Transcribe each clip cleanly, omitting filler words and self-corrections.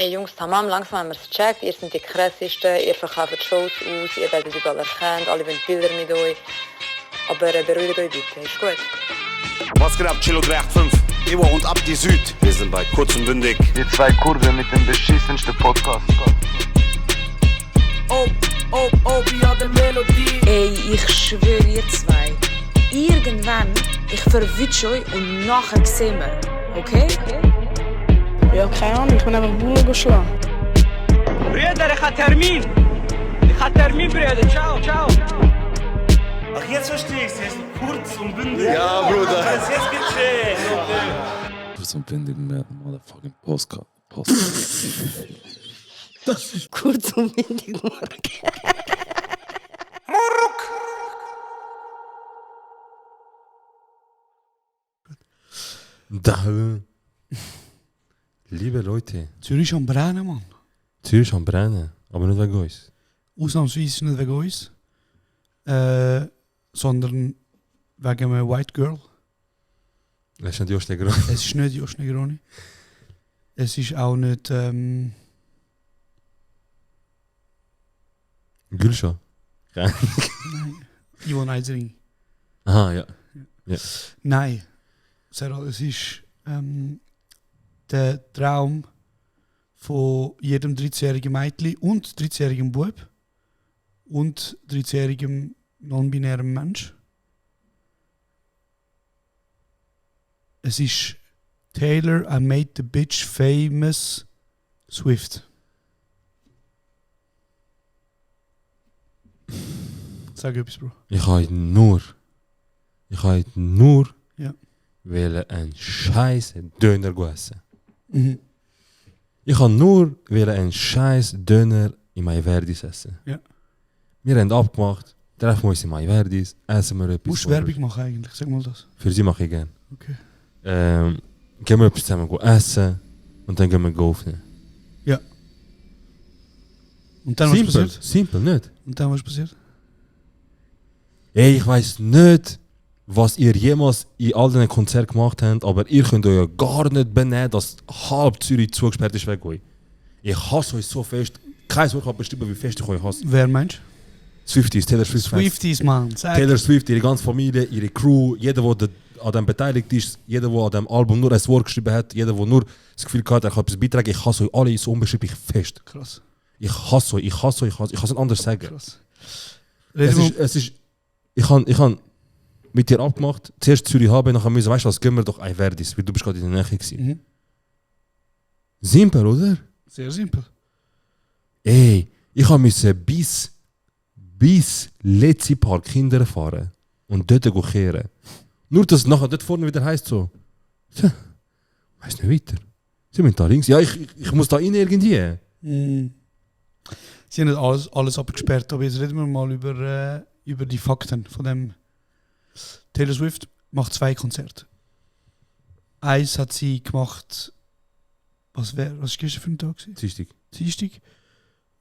Ey Jungs, tamam, langsam haben wir es gecheckt. Ihr seid die krassesten, ihr verkauft Shows aus, ihr werdet überall erkannt, alle wollen Bilder mit euch. Aber beruhigt euch bitte, ist gut. Was geht ab, Chilo 385? Ewa und Abdi Süd. Wir sind bei Kurz und Bündig. Die zwei Kurven mit dem beschissensten Podcast. wie hat der Melodie. Ey, ich schwöre ihr zwei. Irgendwann, ich verwünsche euch und nachher sehen wir. Okay? Ja, keine Ahnung, ich bin einfach Bullen geschlagen. Brüder, ich habe Termin. Brüder. Ciao. Ach, jetzt verstehe ich es. Jetzt kurz und bündig. Ja, Bruder. Jetzt gecheckt. Kurz und bündig mehr motherfucking Postcard. Das ist kurz und windig, Liebe Leute, Zürich ist am Brennen, Mann. Zürich am Brennen, aber nicht wegen uns. Ausnahmsweise nicht wegen uns, sondern wegen einer White Girl. Das ist nicht Jost Negroni. Es ist nicht Josh Negroni. Es ist auch nicht Gülscha. nein, Yvonne Eisering. Aha, ja. Nein, Sarah, es ist der Traum von jedem 13-jährigen Mädchen und 13-jährigen Bub und 13-jährigem non-binären Mensch. Es ist Taylor, I made the bitch famous Swift. Sag etwas, Bro. Ich habe nur Ja. einen scheiß Döner essen. Mhm. Ich habe nur einen scheiß Döner in Maiverdis essen. Ja. Wir haben abgemacht, treffen wir uns in Maiverdis, essen wir etwas. Musst du Werbung machen eigentlich, sag mal das. Für sie mache ich gerne. Okay. Gehen wir etwas zusammen essen und dann gehen wir aufnehmen. Und dann was passiert? Simpel, nicht? Und dann was passiert? Ey, ich weiss nicht, was ihr jemals in all diesen Konzerten gemacht habt, aber ihr könnt euch ja gar nicht benehmen, dass halb Zürich zugesperrt ist wegen euch. Ich hasse euch so fest. Kein Wort kann bestimmen, wie fest ich euch hasse. Wer meinst du? Swifties, Taylor Swift Fans. Swifties, Mann. Sag. Taylor Swift, ihre ganze Familie, ihre Crew, jeder, der an dem beteiligt ist, jeder, der an dem Album nur ein Wort geschrieben hat, jeder, der nur das Gefühl hat, er kann etwas beitragen. Ich hasse euch alle so unbeschreiblich fest. Krass. Ich hasse euch. Ich kann es nicht anders sagen. Krass. Ich habe mit dir abgemacht, zuerst Zürich haben, nachher müssen, weißt du was, gehen wir doch ein Verdis, weil du bist gerade in der Nähe gewesen. Mhm. Simpel, oder? Sehr simpel. Ey, ich musste bis letzte Park Kinder fahren und dort kehren. Nur, dass es nachher dort vorne wieder heisst so, weiss nicht weiter. Sie müssen da links. Ja, ich muss da rein irgendwie. Mhm. Sie haben nicht alles abgesperrt, aber jetzt reden wir mal über die Fakten von dem. Taylor Swift macht 2 Konzerte. Eins hat sie gemacht, was war gestern für ein Tag? Dienstag.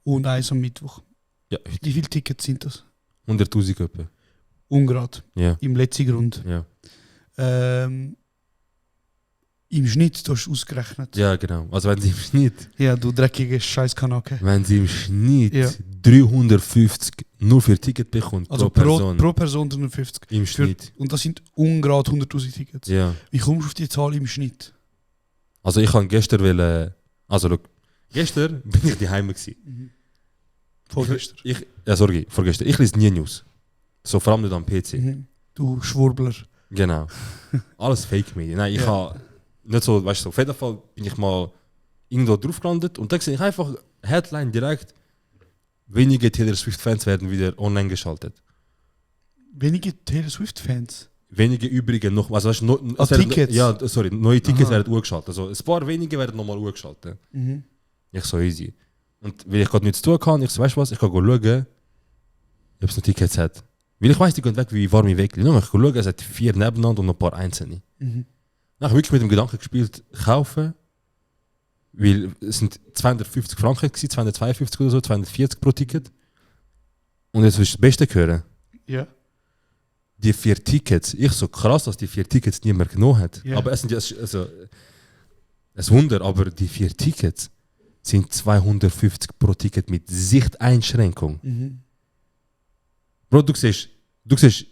Und eins am Mittwoch. Ja, Wie viele Tickets sind das? 100'000 Köpfe. Ungrad. Ja. Im letzten Grund. Ja. Im Schnitt, du hast ausgerechnet. Ja, genau. Also wenn sie im Schnitt... Ja, du dreckige Scheißkanake. Wenn sie im Schnitt Ja. 350 nur für Ticket bekommt, Also pro Person 350. Im Schnitt. Und das sind ungerade 100'000 Tickets. Ja. Wie kommst du auf die Zahl im Schnitt? Also ich kann gestern gestern bin ich daheim gewesen. Vorgestern. Vorgestern. Ich lese nie News. So vor allem nicht am PC. Mhm. Du Schwurbler. Genau. Alles Fake-Medien. Nein, ich habe nicht so, weißt du, auf jeden Fall bin ich mal irgendwo drauf gelandet und dann sehe ich einfach Headline direkt, wenige Taylor Swift-Fans werden wieder online geschaltet. Wenige Taylor Swift-Fans? Wenige übrige noch, also weißt du, Tickets? Neue Tickets werden urgeschaltet. Also ein paar wenige werden nochmal urgeschaltet. Mhm. Ich so easy. Und weil ich gerade nichts tun kann, ich so, weißt du was, ich kann schauen, ob es noch Tickets hat. Weil ich weiss, die gehen weg wie warme Weckli. Ich kann schauen, es hat 4 nebeneinander und noch ein paar einzelne. Mhm. Dann habe ich wirklich mit dem Gedanken gespielt, kaufen, weil es sind 250 Franken gewesen, 252 oder so, 240 pro Ticket. Und jetzt willst du das Beste hören. Ja. Die 4 Tickets, ich so krass, dass die 4 Tickets niemand genommen hat. Ja. Aber es sind ja, also, ein Wunder, aber die 4 Tickets sind 250 pro Ticket mit Sichteinschränkung. Bro, du siehst, du siehst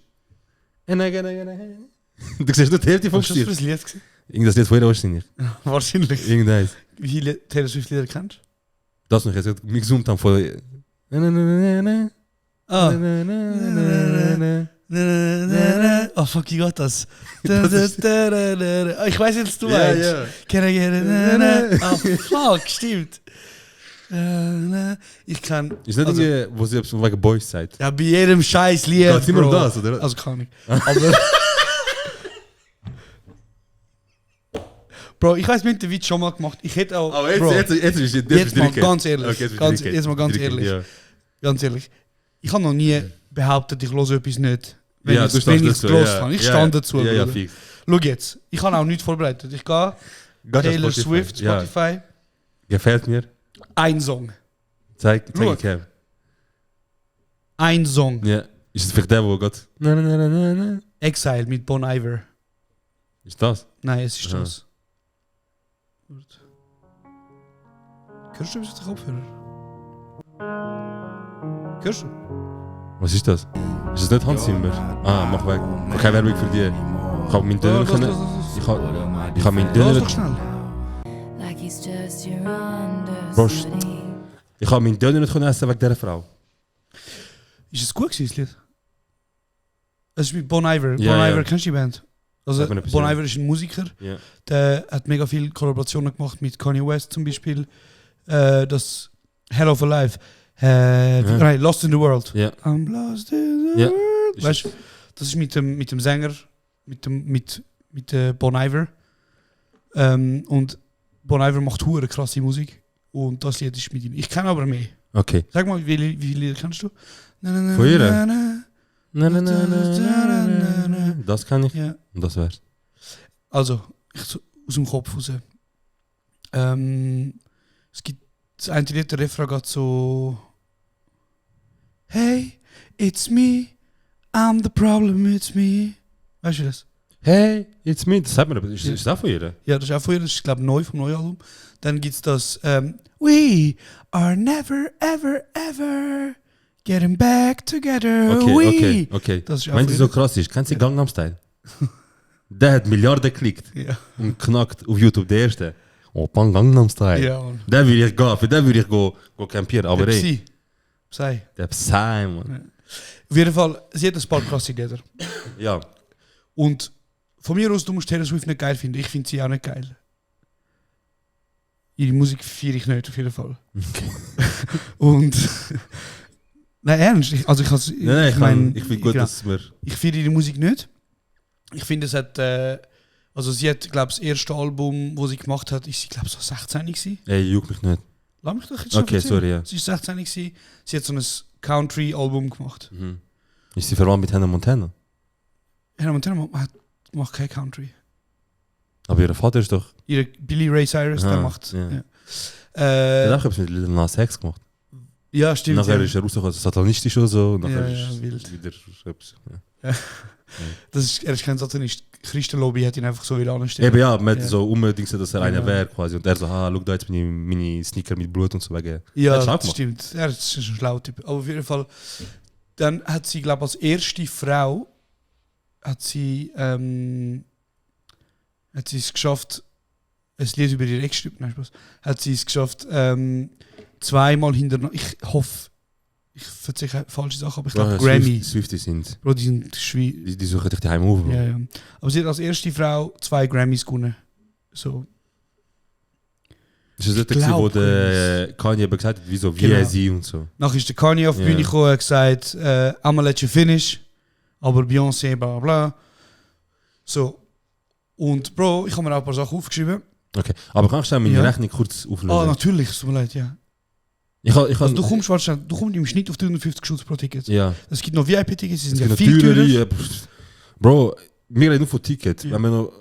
nur die Hälfte vom Was ist das für Stil. ein Lied gewesen? Irgendwas Lied von ihr wahrscheinlich. Wahrscheinlich. Irgendeins. Wie viele Taylor Swift Lieder kennst Das noch jetzt, wir gesummt haben von... du? Ah. Oh fuck, ich got das. Ich weiß jetzt, du Ja, meinst. ja. Can I get it? Oh fuck, stimmt. Ich kann. Ist nicht irgendwie, wo sie wegen Boys sagt. Ja, bei jedem scheiß Lied. Geht's immer um Bro. das, oder? Also kann ich. Aber. Bro, ich weiß, wir haben den Witz schon mal gemacht. Ich hätte auch. Aber Bro, jetzt ist jetzt mal ganz ehrlich. Ganz ehrlich. Ja. Ganz ehrlich. Ich habe noch nie behauptet, ich höre etwas nicht. Wenn Ja, ich du es standst gelost dazu, habe. Ich ja. stand dazu. Ja, ja, Bruder. fix. Schau jetzt, ich habe auch nichts vorbereitet. Ich gehe Taylor Spotify. Swift, Ja. Spotify, Gefällt mir. ein Song. Zeig Schau. ich Kev. Ein Song. Ja. Ist es vielleicht der, wo Gott... Exile mit Bon Iver. Ist das? Nein, es ist Aha. das. Gut. Hörst du etwas auf den Kopfhörer? Hörst du? Was ist das? Ist das nicht Hans Zimmer? Ah, mach weg. Ich habe keine Werbung für die. Ich habe meinen Döner können... Ich habe meinen Lass Döner... doch schnell. Prost. Ich habe meinen Döner nicht können essen wegen dieser Frau. Ist es gut gewesen, das Lied? Es ist mit Bon Iver. Ja, Bon ja. Iver, kennst du die Band? Also, Sag mir etwas, Bon ja. Iver ist ein Musiker. Ja. Der hat mega viele Kollaborationen gemacht mit Kanye West zum Beispiel. Das Hell of a Life. Nein, Lost in the World. Ja. I'm lost in the Ja. world. Ist Weißt du, das ist mit dem Sänger, mit Bon Iver. Und Bon Iver macht hure krasse Musik. Und das Lied ist mit ihm. Ich kenne aber mehr. Okay. Sag mal, wie viele Lieder kennst du? Von ihr? Das kann ich. Ja. Und das wär's. Also, aus dem Kopf raus. Es gibt das eine Lied, der Refrain geht so: Hey, it's me, I'm the problem, it's me. Weißt du das? Hey, it's me. Das sagt man aber. Ist das auch von ihr? Ja, das ist auch von ihr, das ist, glaube ich, neu vom neuen Album. Dann gibt es das: We are never, ever, ever getting back together. Okay. Das ist auch Wenn von die ihr. so krass ist, kennst du Gangnam Style? Der hat Milliarden geklickt Ja. und knackt auf YouTube der erste. Oh, Pan Gangnam Style. Ja, Mann. Der würde ich gehen, für den würde ich go campieren. Aber ey, Psy. der Psy, man. Auf jeden Fall, sie hat ein paar krasse Lieder. Ja. Und von mir aus, du musst Taylor Swift nicht geil finden. Ich finde sie auch nicht geil. Ihre Musik feiere ich nicht, auf jeden Fall. Okay. Und... Nein, ernst. Ich Ich finde gut, dass wir... Ich feiere ihre Musik nicht. Ich finde, es hat... also sie hat, glaube ich, das erste Album, das sie gemacht hat, ist sie, glaube ich, so 16 gewesen. Ey, juckt mich nicht. Lass mich doch jetzt schon Okay, erzählen. sorry, ja. Sie ist 16 gewesen. Sie hat so ein Country-Album gemacht. Mhm. Ist sie verwandt mit Hannah Montana? Hannah Montana macht kein Country. Aber ihr Vater ist doch... Ihre Billy Ray Cyrus, der Ah, macht... ja. Ja. Der hat auch etwas mit Lil Nas X gemacht. Ja, stimmt. Nachher ja. ist er rausgekommen, satanistisch oder so. Und nachher Ja, ist wild. wieder etwas. Ja. Er ist kein Satanist. Die Christenlobby hat ihn einfach so wieder angestellt. Eben ja, man hat Ja. so unbedingt, dass er einer Ja. wäre quasi. Und er so, schau da jetzt meine Sneaker mit Blut und so wegen. Ja, Hat stark das gemacht. stimmt. Er ist ein schlauer Typ. Aber auf jeden Fall, dann hat sie, glaube ich, als erste Frau hat sie es geschafft, ein Lied über ihr Ex-Stück, nein, Spaß, hat sie es geschafft, zweimal hintereinander, ich hoffe, ich verzeihe falsche Sachen, aber ich glaube Grammy. Swifties sind. Bro, die sind Die suchen dich daheim auf. ja, ja. Aber sie hat als erste Frau 2 Grammys gewonnen. So. Ist das nicht der, glaub, wo der Kanye eben gesagt hat, wieso wie Genau. er sie und so? Nachher ist der Kanye auf die Ja. Bühne gekommen und hat gesagt, I'ma let you finish, aber Beyoncé, bla bla bla. So. Und Bro, ich habe mir auch ein paar Sachen aufgeschrieben. Okay, aber kannst du meine Ja. Rechnung kurz auflösen? Ah, natürlich, es tut mir leid, ja. Ich Also kann, du kommst wahrscheinlich, du kommst im Schnitt auf 350 Schutz pro Ticket. ja. Es gibt noch VIP-Tickets, die Es sind ja gibt viel natürlich teurer. Bro, wir reden nur von Tickets. Ja. Wenn wir noch,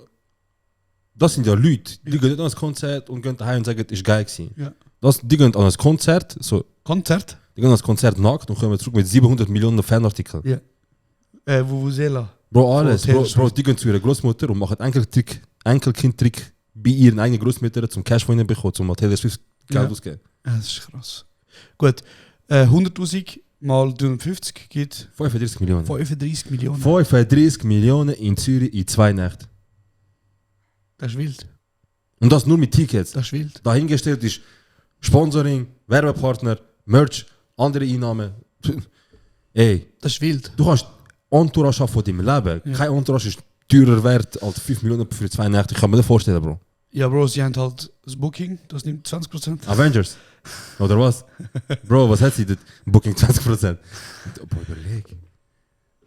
das sind ja Leute, die gehen nicht an ein Konzert und gehen daheim und sagen, es war geil gewesen. Ja. Die gehen an ein Konzert, so, Konzert? die gehen an das Konzert nackt und kommen zurück mit 700 Millionen Fanartikeln. Ja. Vuvuzela. Bro, alles. Von Taylor Bro, Swift. die gehen zu ihrer Großmutter und machen Enkelkindtrick bei ihren eigenen Großmüttern zum Cash von ihnen bekommen, zum Taylor Swift Geld Ja. ausgeben. Das ist krass. Gut, 100'000 mal 350 gibt 35 Millionen. 35 Millionen. 35 Millionen in Zürich in 2 Nächten. Das ist wild. Und das nur mit Tickets. Das ist wild. Dahingestellt ist Sponsoring, Werbepartner, Merch, andere Einnahmen. Ey, Das ist wild. du kannst Entourage haben von deinem Leben. Ja. Kein Entourage ist teurer wert als 5 Millionen für 2 Nächte. Ich kann mir das vorstellen, Bro. Ja, Bro, sie haben halt das Booking, das nimmt 20%. Avengers. Oder was? Bro, was hat sie? Das Booking 20%. Bro, überleg.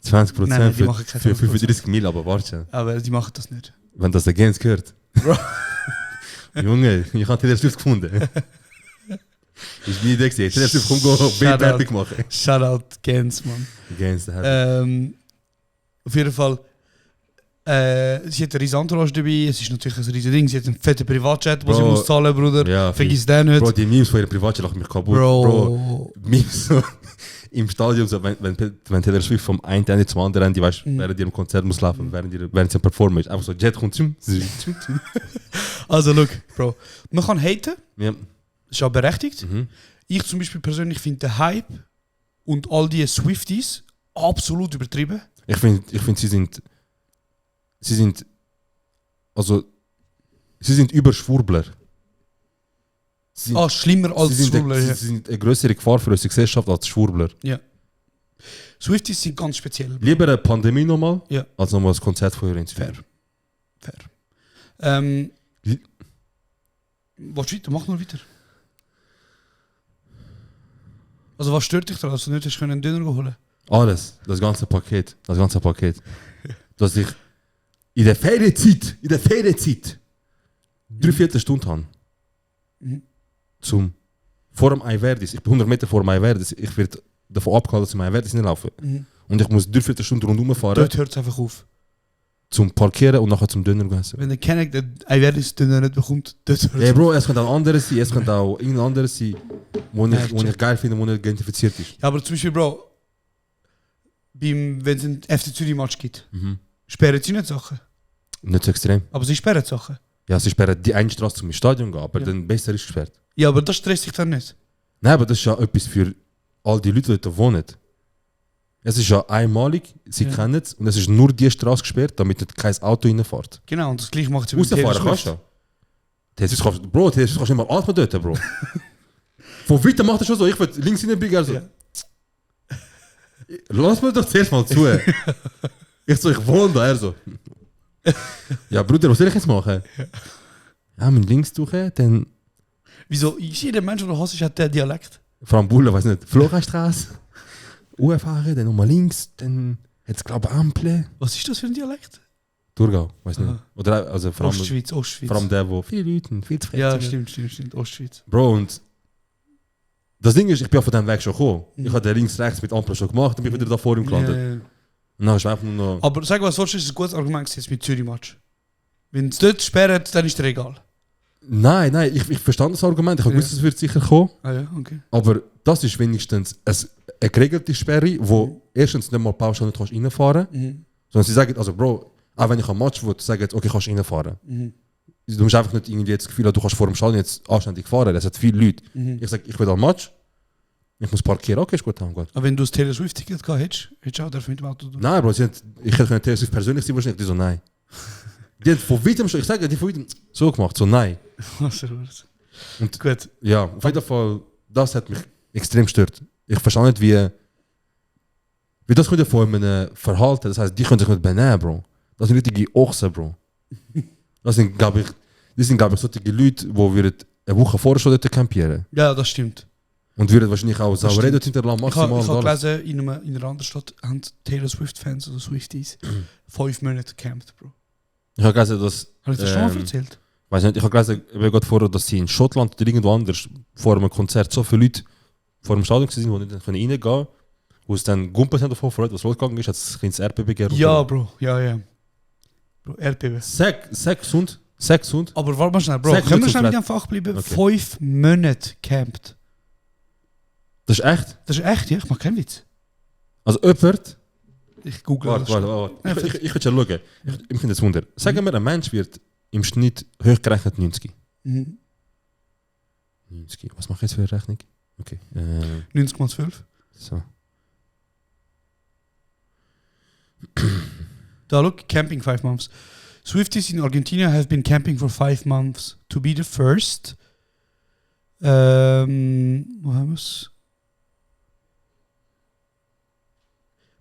20% Nein, die machen für keine 35 Mil, aber warte. Aber die machen das nicht. Wenn das der Gens gehört. Bro. Junge, ich habe Taylor Swift gefunden. Ich bin nicht gesehen. Taylor Swift, komm, go, Bildwerbung machen. Shoutout Gens, Mann. Gens, der hat. Auf jeden Fall, sie hat ein riesen Entourage dabei, es ist natürlich ein riesen Ding, sie hat einen fetten Privatjet, den sie Bro. muss zahlen, Bruder. Ja, Vergiss den nicht. Bro, die Memes von ihrem Privatjet lachen mich kaputt. Bro. Memes so im Stadion, so, wenn Taylor Swift vom einen Ende zum anderen Ende, weißt, während ihrem Konzert muss laufen, während sie performen ist. Einfach so, Jet kommt zum. Also, look, Bro, man kann haten, Ja. das ist auch berechtigt. Mhm. Ich zum Beispiel persönlich finde den Hype und all die Swifties absolut übertrieben. Ich finde, sie sind Überschwurbler. Sie sind, Schlimmer als sie sind, Schwurbler. sie sind eine größere Gefahr für unsere Gesellschaft als Schwurbler. Ja. Swifties sind ganz speziell. Lieber eine Pandemie nochmal, Ja. als nochmal ein Konzert von ihr in Zürich. Fair. Wie- Was weiter? Mach nur weiter. Also was stört dich daran, dass du nicht hast einen Döner holen? Alles, das ganze Paket. Dass ich in der Ferienzeit 3/4 Stunde habe. Vor dem Ayverdis. Ich bin 100 Meter vor dem Ayverdis. Ich werde davon abgehalten, zum Ayverdis hinlaufen. Und ich muss 3/4 Stunde rundherum fahren, Dort hört es einfach auf. zum Parkieren und nachher zum Döner essen. Wenn der Kenneck den Eiwerdis Döner nicht bekommt, dort hört Hey es Bro, es könnte auch anderes sein, es könnte auch irgendein anderes sein, wo Ja, ich geil finde, wo nicht identifiziert ist. Ja, aber zum Beispiel, Bro, wenn es einen FC Zürich-Match gibt, sperren sie nicht Sachen. Nicht so extrem. Aber sie sperren Sachen. Ja, sie sperren die eine Straße zum Stadion gehen, aber Ja. dann besser ist gesperrt. Ja, aber das stresst sich dann nicht. Nein, aber das ist ja etwas für all die Leute, die dort wohnen. Es ist ja einmalig, sie Ja. kennen es und es ist nur die Straße gesperrt, damit nicht kein Auto reinfährt. Genau, und das gleiche macht sie mit Rausfahren kannst du ja. Bro, Taylor Swift kannst du nicht mal atmen dort, Bro. Von weitem macht er schon so, ich will links reinbiegen, also. Ja. Lass mir doch zuerst mal zu. Ich wohne da, er so. Ja, Bruder, was soll ich jetzt machen? Ja, mit links durch, dann Wieso? Jeder Mensch, den du hast, hat der Dialekt. vor allem Bulle, weiß nicht, Florstraße, fahren, dann nochmal links, dann hat es, glaube ich, Ampel. Was ist das für ein Dialekt? Thurgau, weiß nicht. Aha. Oder also vor allem, Ostschweiz. vor allem der, wo viele Leute und viel zu Ja, fressen. stimmt. Ostschweiz. Bro, und das Ding ist, ich bin auf den Weg schon gekommen. Mhm. Ich habe den links-rechts mit Ampel schon gemacht und bin wieder da vor ihm gelandet. Ja. Und dann ist einfach nur noch... Aber sag was, was ist ein gutes Argument jetzt mit Zürich-Match? Wenn es dort sperrt, dann ist dir egal. Nein, ich verstand das Argument. Ich habe Ja. gewusst, es wird sicher kommen. Ah ja, okay. Aber das ist wenigstens eine geregelte Sperre, wo erstens nicht mal pauschal nicht kannst reinfahren kannst. Sondern sie sagen, also Bro, auch wenn ich am Match will, sagen jetzt, okay, kannst du reinfahren. Du musst einfach nicht irgendwie das Gefühl haben, du kannst vor dem Stadion jetzt anständig fahren. Es hat viele Leute. Ich sage, ich will am Match, ich muss parkieren, okay, ist gut, dann gut. Aber wenn du das Taylor Swift-Ticket gehabt hättest, hättest du auch mit dem Auto tun. Nein, Bro, ich hätte Taylor Swift persönlich sein wahrscheinlich, die so, nein. Die hat von weitem schon, ich sage, die von weitem so gemacht, so nein. Und- gut. Ja, auf jeden Fall, das hat mich extrem gestört. Ich verstehe nicht, wie das könnte von einem Verhalten, das heißt, die können sich nicht benehmen, Bro. Das sind richtige Ochsen, Bro. Das sind, glaube ich, solche Leute, die würden eine Woche vorher schon dort campieren. Ja, das stimmt. Und würden wahrscheinlich auch Das Sauerei stimmt. dort hinterlassen, Ich habe maximal und alles. gelesen, in einer anderen Stadt haben Taylor Swift-Fans oder Swifties 5 Monate gecampt, Bro. Ich habe gelesen, dass... Habe ich das schon mal erzählt? Weiß nicht, ich habe gelesen, ich bin gerade vorher, dass sie in Schottland oder irgendwo anders vor einem Konzert so viele Leute vor dem Stadion waren, die nicht reingehen können, wo es dann Gumpens haben davon freut, was losgegangen ist, hat es ins Erdbeben gegeben. Ja, Bro. Ja. Bro, Erdbeben. Sechs Hund. Aber warte mal schnell, Bro. Sag Können wir mir schnell zum mit dem Fach bleiben? Okay. 5 Monate gecampt. Das ist echt? Das ist echt, ja? Ich mache keinen Witz. Also jemand... Ich google das. Warte. Ja, Ich will schon schauen. Ich finde das Wunder. Sagen wir, ein Mensch wird im Schnitt hochgerechnet 90. Mhm. 90. Was mache ich jetzt für eine Rechnung? Okay. 90 mal 12. So. Da, look, camping 5 months. Swifties in Argentina have been camping for 5 months to be the first. Wo haben wir's?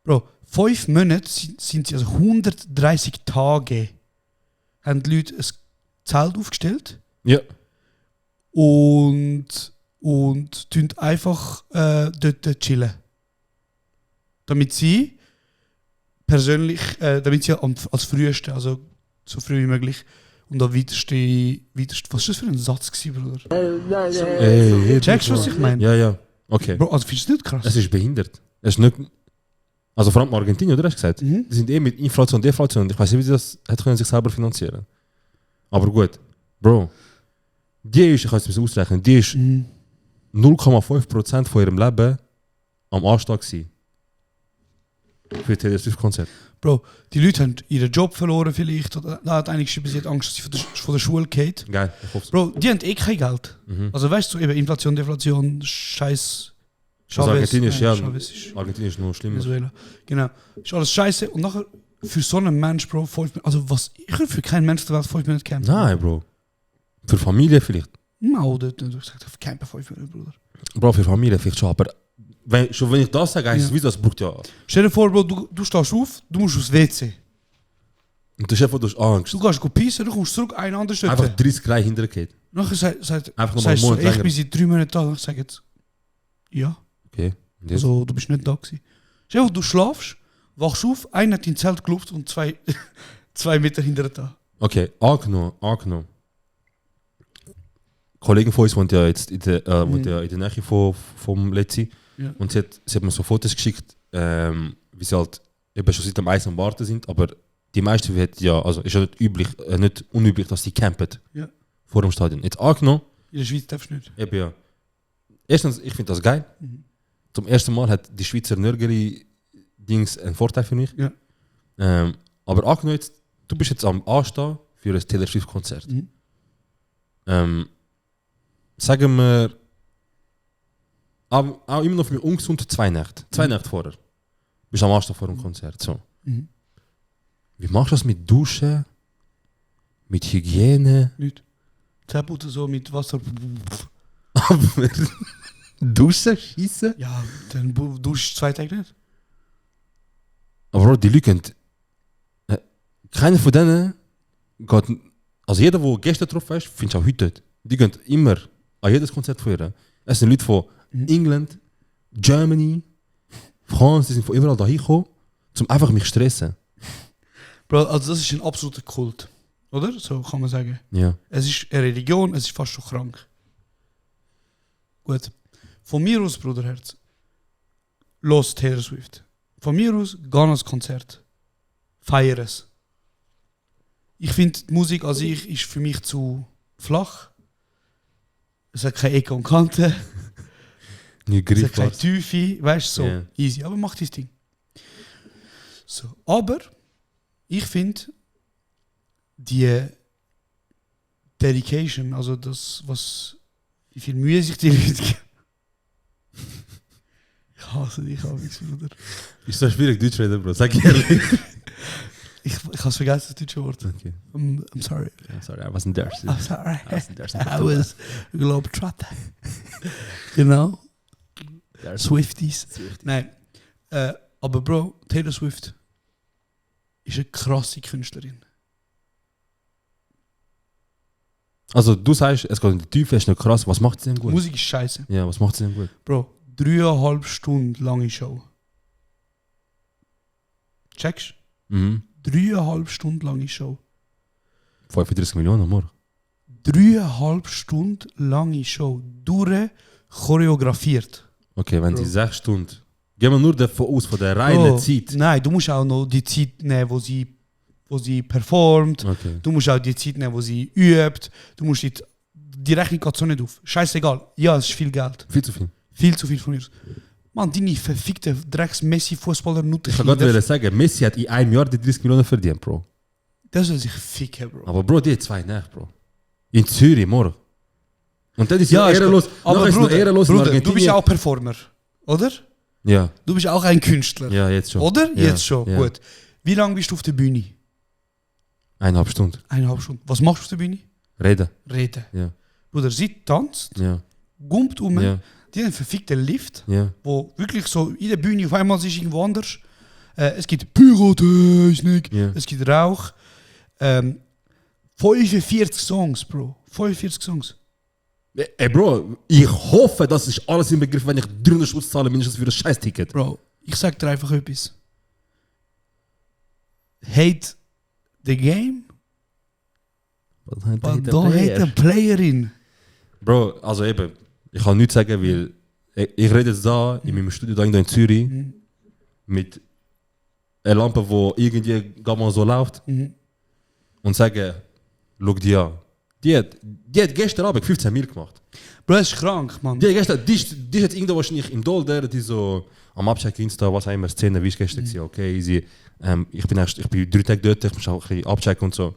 Bro, 5 Monate sind sie, also 130 Tage, haben die Leute ein Zelt aufgestellt Ja. und tun einfach dort chillen. Damit sie persönlich, damit sie als früheste, also so früh wie möglich und am weitesten, was ist das für ein Satz gewesen, Bruder? Checkst du, was ich meine? Ja, ja. Okay. Bro, also findest du das nicht krass? Es ist behindert. Es ist nicht... Also vor allem Argentinien, oder hast du gesagt? Mhm. Die sind mit Inflation und Deflation. Und ich weiß nicht, wie sie das hätte können sich selber finanzieren. Aber gut. Bro. Die ist, ich kann es ein bisschen ausrechnen, die ist 0,5% von ihrem Leben am Anstag gewesen. Für das Taylor Swift-Konzert. Bro, die Leute haben ihren Job verloren vielleicht. Oder, da hat eigentlich sie hat Angst, dass sie von der Schule geht. Geil, ich hoffe es. Bro, die haben kein Geld. Mhm. Also weißt du, eben Inflation, Deflation, Scheiß. Also Argentinien ist ja... Chavez ist Argentinien ist noch schlimmer. Venezuela. Genau. Ist alles scheiße. Und nachher für so einen Mensch, Bro, 5 Minuten. Also was, ich würde für keinen Mensch der Welt 5 Minuten campen. Nein, Bro. Für Familie vielleicht. No, du sagst auf campen 5 Minuten, Bruder. Bro, für Familie vielleicht schon, aber... Wenn ich das sage, heißt es, wie das braucht ja... Stell dir vor, Bro, du stehst auf, du musst aufs WC. Und der Chef hat Angst. Du gehst pissen, du kommst zurück, ein anderes dort. Einfach 30 Grad hintergeht. Nachher sagt Einfach nochmal sagst einen du, Monat ich länger. bin seit 3 Monaten da. Ich sage jetzt, ja. Okay. Und jetzt? Also, du bist nicht da gewesen. Stell dir vor, du schlafst, wachst auf, einer hat dein Zelt geluft und 2 Meter hinter da. Okay, angenommen. Kollegen von uns wohnt ja jetzt in der, wohnt ja in der Nähe vom Letzi. Ja. Und sie hat mir so Fotos geschickt, wie sie halt eben schon seit dem Eis am Warten sind. Aber die meisten wird ja, also ist ja nicht unüblich, dass sie campen Ja. vor dem Stadion. Jetzt angenommen, In der Schweiz darfst du nicht. eben ja. Erstens, ich finde das geil. Mhm. Zum ersten Mal hat die Schweizer Nörgeli-Dings einen Vorteil für mich. Ja. Aber angenommen, jetzt, du bist jetzt am Anstehen für ein Taylor Swift-Konzert. Mhm. Sagen wir, auch immer noch für mich ungesund 2 Nächte. 2 Nächte vorher. Bist am Anstehen vor dem Konzert. So. Mhm. Wie machst du das mit Duschen? Mit Hygiene? Nicht. Zähneputzen so mit Wasser. Aber Duschen, Schießen? Ja, dann duschst du 2 Tage nicht. Aber Bro, die Leute keiner von denen geht, also jeder, der gestern getroffen ist, findest du auch heute dort. Die gehen immer an jedes Konzert von ihr. Es sind Leute von England, Germany, France, die sind von überall da hingekommen, um einfach mich zu stressen. Bro, also das ist ein absoluter Kult. Oder? So kann man sagen. Ja. Es ist eine Religion, es ist fast schon krank. Gut. Von mir aus, Bruderherz, los Taylor Swift. Von mir aus, geh ans Konzert. Feier es. Ich finde, die Musik an sich ist für mich zu flach. Es hat keine Ecke und Kanten. Nicht Es hat keine greifbar. Tiefe. Weißt du, so Ja. easy. Aber mach dein Ding. So. Aber ich finde, die Dedication, also das, wie viel Mühe sich die Leute geben. Ich hasse dich, Bruder. Ist so schwierig, Deutsch reden, Bro. Sag ehrlich. Ich habe es vergessen, das deutsche Wort. Okay. I'm sorry. Yeah, sorry, I wasn't there. I'm sorry. wasn't there. I was a Globetrotter. Genau. Swifties. Nein. Aber Bro, Taylor Swift ist eine krasse Künstlerin. Also du sagst, es geht in die Tiefe, es ist nicht krass. Was macht sie denn gut? Musik ist scheiße. Ja, was macht sie denn gut? Bro, 3,5 Stunden lange Show. Checkst? Mhm. 3,5 Stunden lange Show. 35 Millionen am Morgen. 3,5 Stunden lange Show. Durch choreografiert. Okay, wenn Bro. die 6 Stunden... Gehen wir nur davon aus, von der reinen Bro, Zeit. Nein, du musst auch noch die Zeit nehmen, wo sie performt. Okay. Du musst auch die Zeit nehmen, wo sie übt. Du musst die Rechnung geht so nicht auf. Scheißegal. Ja, es ist viel Geld. Viel zu viel. Viel zu viel von ihr. Mann, deine verfickte Drecks-Messi-Fußballer Ich kann gerade sagen, Messi hat in einem Jahr die 30 Millionen verdient, Bro. Das soll sich ficken, Bro. Aber Bro, die hat 2 Nächte, Bro. In Zürich, morgen. Und das ist Ja, ja ist ehrenlos. gut. Aber Nachher ist noch ehrenlos in Bruder, du bist Argentinien. ja auch Performer, oder? Ja, Du bist auch ein Künstler, ja, jetzt schon. oder? Ja, Jetzt schon, ja. gut. Wie lange bist du auf der Bühne? 1,5 Stunden. 1,5 Stunden. Was machst du auf der Bühne? Reden. Reden. Ja, Bruder, sie tanzt, ja, gumpt um, ja, die hat einen verfickten Lift, ja. wo wirklich so in der Bühne auf einmal ist irgendwo anders. Es gibt Pyrotechnik, Ja. es gibt Rauch. 45 Songs, Bro. 45 Songs. Ey Bro, ich hoffe, das ist alles im Begriff, wenn ich 300 Schutz zahle, mindestens für ein Scheiß-Ticket. Bro, ich sag dir einfach etwas. Hate the game, but don't hate the playerin. Bro, also eben, ich kann nichts sagen, weil ich rede jetzt da in meinem Studio da in Zürich mit einer Lampe, die irgendwie gar mal so läuft und sage, schau die an. Die hat gestern Abend 15 Mil gemacht. Bro, das ist krank, Mann. Die hat gestern, die ist jetzt irgendwo wahrscheinlich im Dolder, die so am Abchecken Insta, was auch immer, Szene, wie ist gestern gewesen, okay, easy. Ich bin 3 Tage dort, ich muss auch ein bisschen abchecken und so.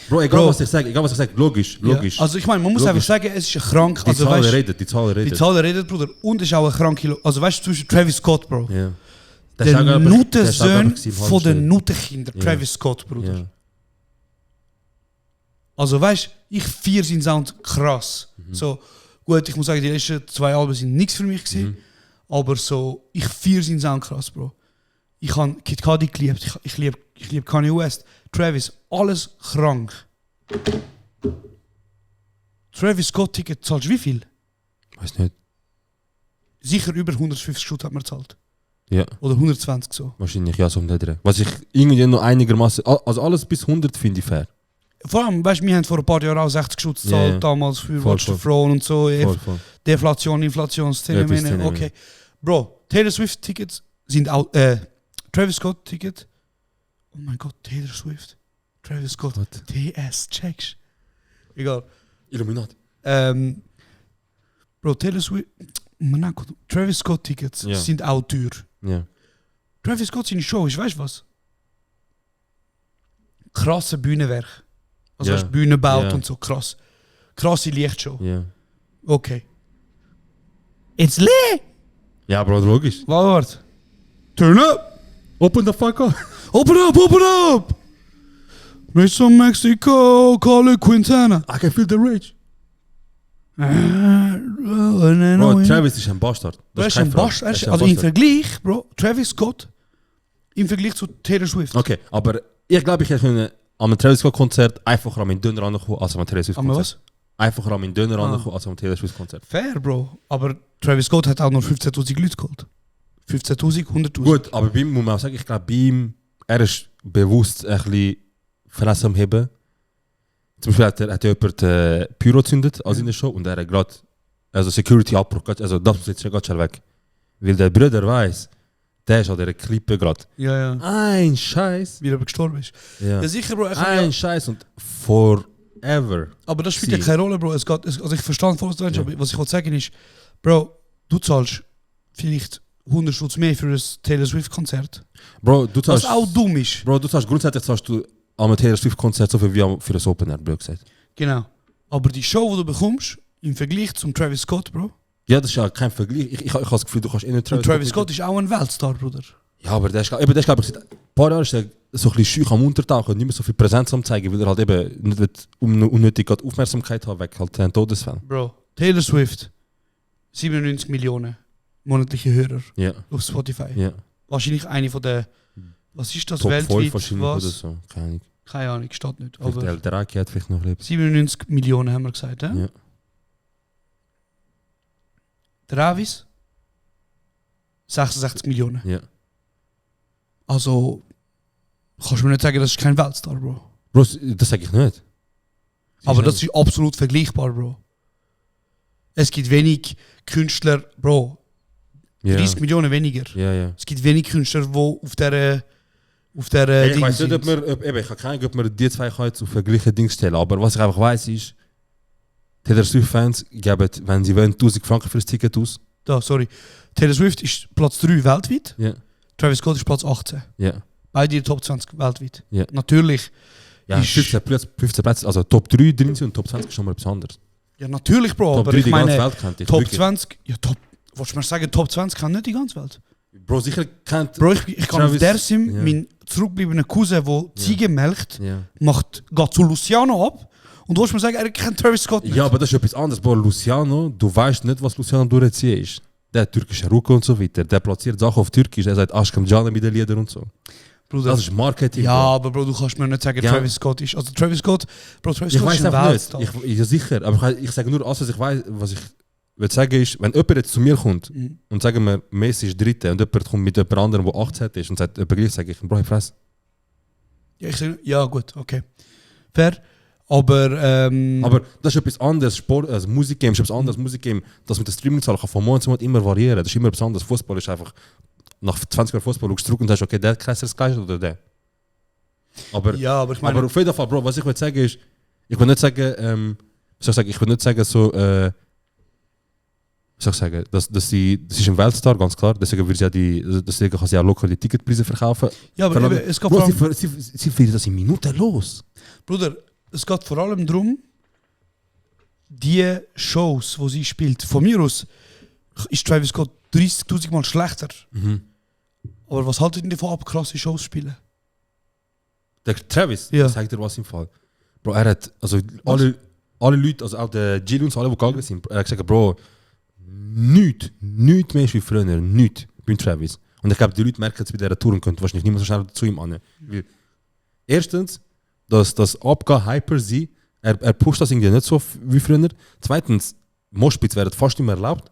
Bro, egal Bro. was ich sage, logisch. Ja. Also ich meine, man muss Logisch. einfach sagen, es ist krank. Die Also, Zahlen weißt, redet, die Zahlen die redet. Zahl redet, Bruder. Und es ist auch eine kranke... Also weißt du, zwischen Travis Scott, Bro. Ja. Der Nutensohn von den den Nutenkinder, Ja. Travis Scott, Bruder. Ja. Also weißt du, ich feiere seinen Sound krass. So, gut, ich muss sagen, die letzten 2 Alben sind nichts für mich gewesen. Aber so, ich feiere seinen Sound krass, Bro. Ich habe Kid Cudi geliebt, ich liebe Kanye West, Travis, alles krank. Travis Scott Ticket zahlst du wie viel? Weiß nicht. Sicher über 150 Stutz hat man gezahlt. Ja, Oder 120 so. wahrscheinlich ja, so um den Dreh. Was ich irgendwie noch einigermaßen, also alles bis 100 finde ich fair. Vor allem, weißt du, wir haben vor ein paar Jahren auch 60 Stutz gezahlt, Ja. damals für Voll, Watch the voll. Throne und so. Voll. Deflation, Inflationsszene. Szene, Okay. Bro, Taylor Swift Tickets sind auch. Travis Scott Ticket. Oh mein Gott, Taylor Swift. Travis Scott. What? TS, checkst. Egal. Illuminati. Bro, Taylor Swift. Monaco, Travis Scott Tickets Ja. sind auch teuer. Ja. Travis Scott seine Show ist, weißt du was? Krasse Bühnenwerk. Also Ja. weißt du, Bühne baut Ja. und so, krass. Krasse Lichtshow. Ja. Okay. It's lit! Ja, Bro, logisch. Warte. Turn up! Open the fuck up! Open up, open up! Race from Mexico, call it Quintana. I can feel the rage. Bro, Bro, Travis ist ein Bastard. Das ist keine ein Frage. Bastard. Das ist ein Also im Bastard. Vergleich, Bro, Travis Scott, im Vergleich zu Taylor Swift. Okay, aber ich glaube, ich hätte an einem Travis Scott Konzert einfacher an meinen Döner rankommen als an einem Taylor Swift Aber Konzert. was? Einfacher an meinen Döner rankommen als an einem Taylor Swift Konzert. Fair, Bro. Aber Travis Scott hat auch noch 15.000 Leute geholt. 15.000, 100.000. Gut, aber bei ihm muss man auch sagen, ich glaube, bei ihm, er ist bewusst ein bisschen Fresse am Heben. Zum Beispiel hat er jemand Pyro gezündet als in der Show und er hat gerade also Security-Abbruch, also das muss jetzt schon ganz schnell weg. Weil der Bruder weiß, der ist an dieser Klippe gerade. Ja, ja. Ein Scheiß. Wie er gestorben ist. Ja. Ja, sicher, Bro. Ein Scheiß und forever. Aber das spielt ja Sie. keine Rolle, Bro. Also ich verstand voll, was du meinst, aber was ich wollte sagen ist, Bro, du zahlst vielleicht 100 Stutz mehr für ein Taylor Swift Konzert. Bro, du Was zahlst, auch dumm ist. Bro, du zahlst grundsätzlich zahlst du an einem Taylor Swift Konzert so viel wie für ein Open Air, blöd gesagt. Genau. Aber die Show, die du bekommst, im Vergleich zum Travis Scott, Bro. Ja, das ist ja kein Vergleich. Ich habe das Gefühl, du kannst in Und Travis Scott ist auch ein Weltstar, Bruder. Ja, aber der ist, glaube ich, seit ein paar Jahren ist der so ein bisschen schüch am Untertauchen und nicht mehr so viel Präsenz am zeigen, weil er halt eben nicht will unnötig gerade Aufmerksamkeit haben, weg halt Todesfällen. Bro, Taylor Swift, 97 Millionen monatliche Hörer Ja, auf Spotify. ja. Wahrscheinlich eine von der, was ist das, Top 5 weltweit, wahrscheinlich oder was? so. Keine Ahnung. Keine Ahnung, steht nicht. Vielleicht Aber der Raki hat vielleicht noch lebt. 97 Millionen haben wir gesagt, hä? Ja. Travis, 66 Millionen. Ja. Also, kannst du mir nicht sagen, das ist kein Weltstar, Bro. Bro, das sage ich nicht. Aber das ist absolut vergleichbar, Bro. Es gibt wenig Künstler, Bro, ja. 30 Millionen weniger. Ja, ja. Es gibt wenig Künstler, die auf der Ich Ding weiß nicht, sind. ich habe keine Ahnung, ob man die zwei jetzt auf gleiche Ding stellen, aber was ich einfach weiß ist, Taylor Swift-Fans geben, wenn sie wollen, 1000 Franken für das Ticket aus. Da, sorry. Taylor Swift ist Platz 3 weltweit, Ja, Travis Scott ist Platz 18. ja, Beide in der Top 20 weltweit. ja. Natürlich. Ja, Ist- 15 Plätze, also Top 3 drin sind und Top 20 ist schon mal etwas anderes. Ja, natürlich, Bro, Top aber 3 ich die ganze meine, Welt kennt dich. Top wirklich. 20, ja, willst du mir sagen, Top 20 kann nicht die ganze Welt? Bro, sicher kennt... Bro, ich kann auf Travis- der Sim, ja. mein zurückgebliebener Cousin, der Ziege melkt, Ja. geht zu Luciano ab und du willst mir sagen, er kennt Travis Scott nicht. Ja, aber das ist etwas anderes. Bro, Luciano, du weißt nicht, was Luciano durchziehen ist. Der hat türkische Rucke und so weiter. Der platziert Sachen auf Türkisch. Er sagt Aşkım Canım mit den Liedern und so. Bruder, Das ist Marketing. ja, Bro. aber Bro, du kannst mir nicht sagen, Ja. Travis Scott ist. Also Travis Scott Ich ist weiß ein einfach Weltstar. nicht. Ja, sicher. Aber ich sage nur alles, was ich weiß. Was ich will sagen ist, wenn jemand jetzt zu mir kommt und sagen wir, Messi ist Dritte und jemand kommt mit jemand anderem, der 18 ist und sagt, jemand gleich, sage ich, Bro, ich fress. Ja, ich sag, ja, gut, okay. Fair. Aber, Aber das ist etwas anderes. Sport, also Musikgame ist etwas anderes. Musikgame, das mit der Streamingzahl kann von Monat zu Monat immer variieren. Das ist immer etwas anderes. Fußball ist einfach, nach 20 Jahren Fußball schaust du zurück und sagst, okay, der Kreis ist das gleiche oder der. Aber, ja, aber ich meine, aber auf jeden Fall, Bro, was ich will sagen ist, ich will nicht sagen, ich will nicht sagen so, was soll ich sagen, das ist ein Weltstar, ganz klar, deswegen kann sie auch lokal die Ticketpreise verkaufen. ja, aber Vor allem- eben, es geht Bro, vor allem, sie verlieren das in Minuten los. Bruder, es geht vor allem darum, die Shows, die sie spielt, von mir aus ist Travis Scott 30.000 Mal schlechter. Aber was haltet ihr davon ab, krasse Shows spielen? Der Travis, Ja. sagt dir was im Fall. Bro, er hat, also alle Leute, also auch der Jill und so, alle, die gegangen sind, er hat gesagt, Bro, nichts mehr ist wie früher, nichts beim Travis. Und ich glaube, die Leute merken es bei dieser Tour und können wahrscheinlich nicht mehr so schnell zu ihm an. Weil erstens, das Abgehen Hyper sie, er pusht das irgendwie nicht so wie früher. Zweitens, Moshpits werden fast nicht mehr erlaubt.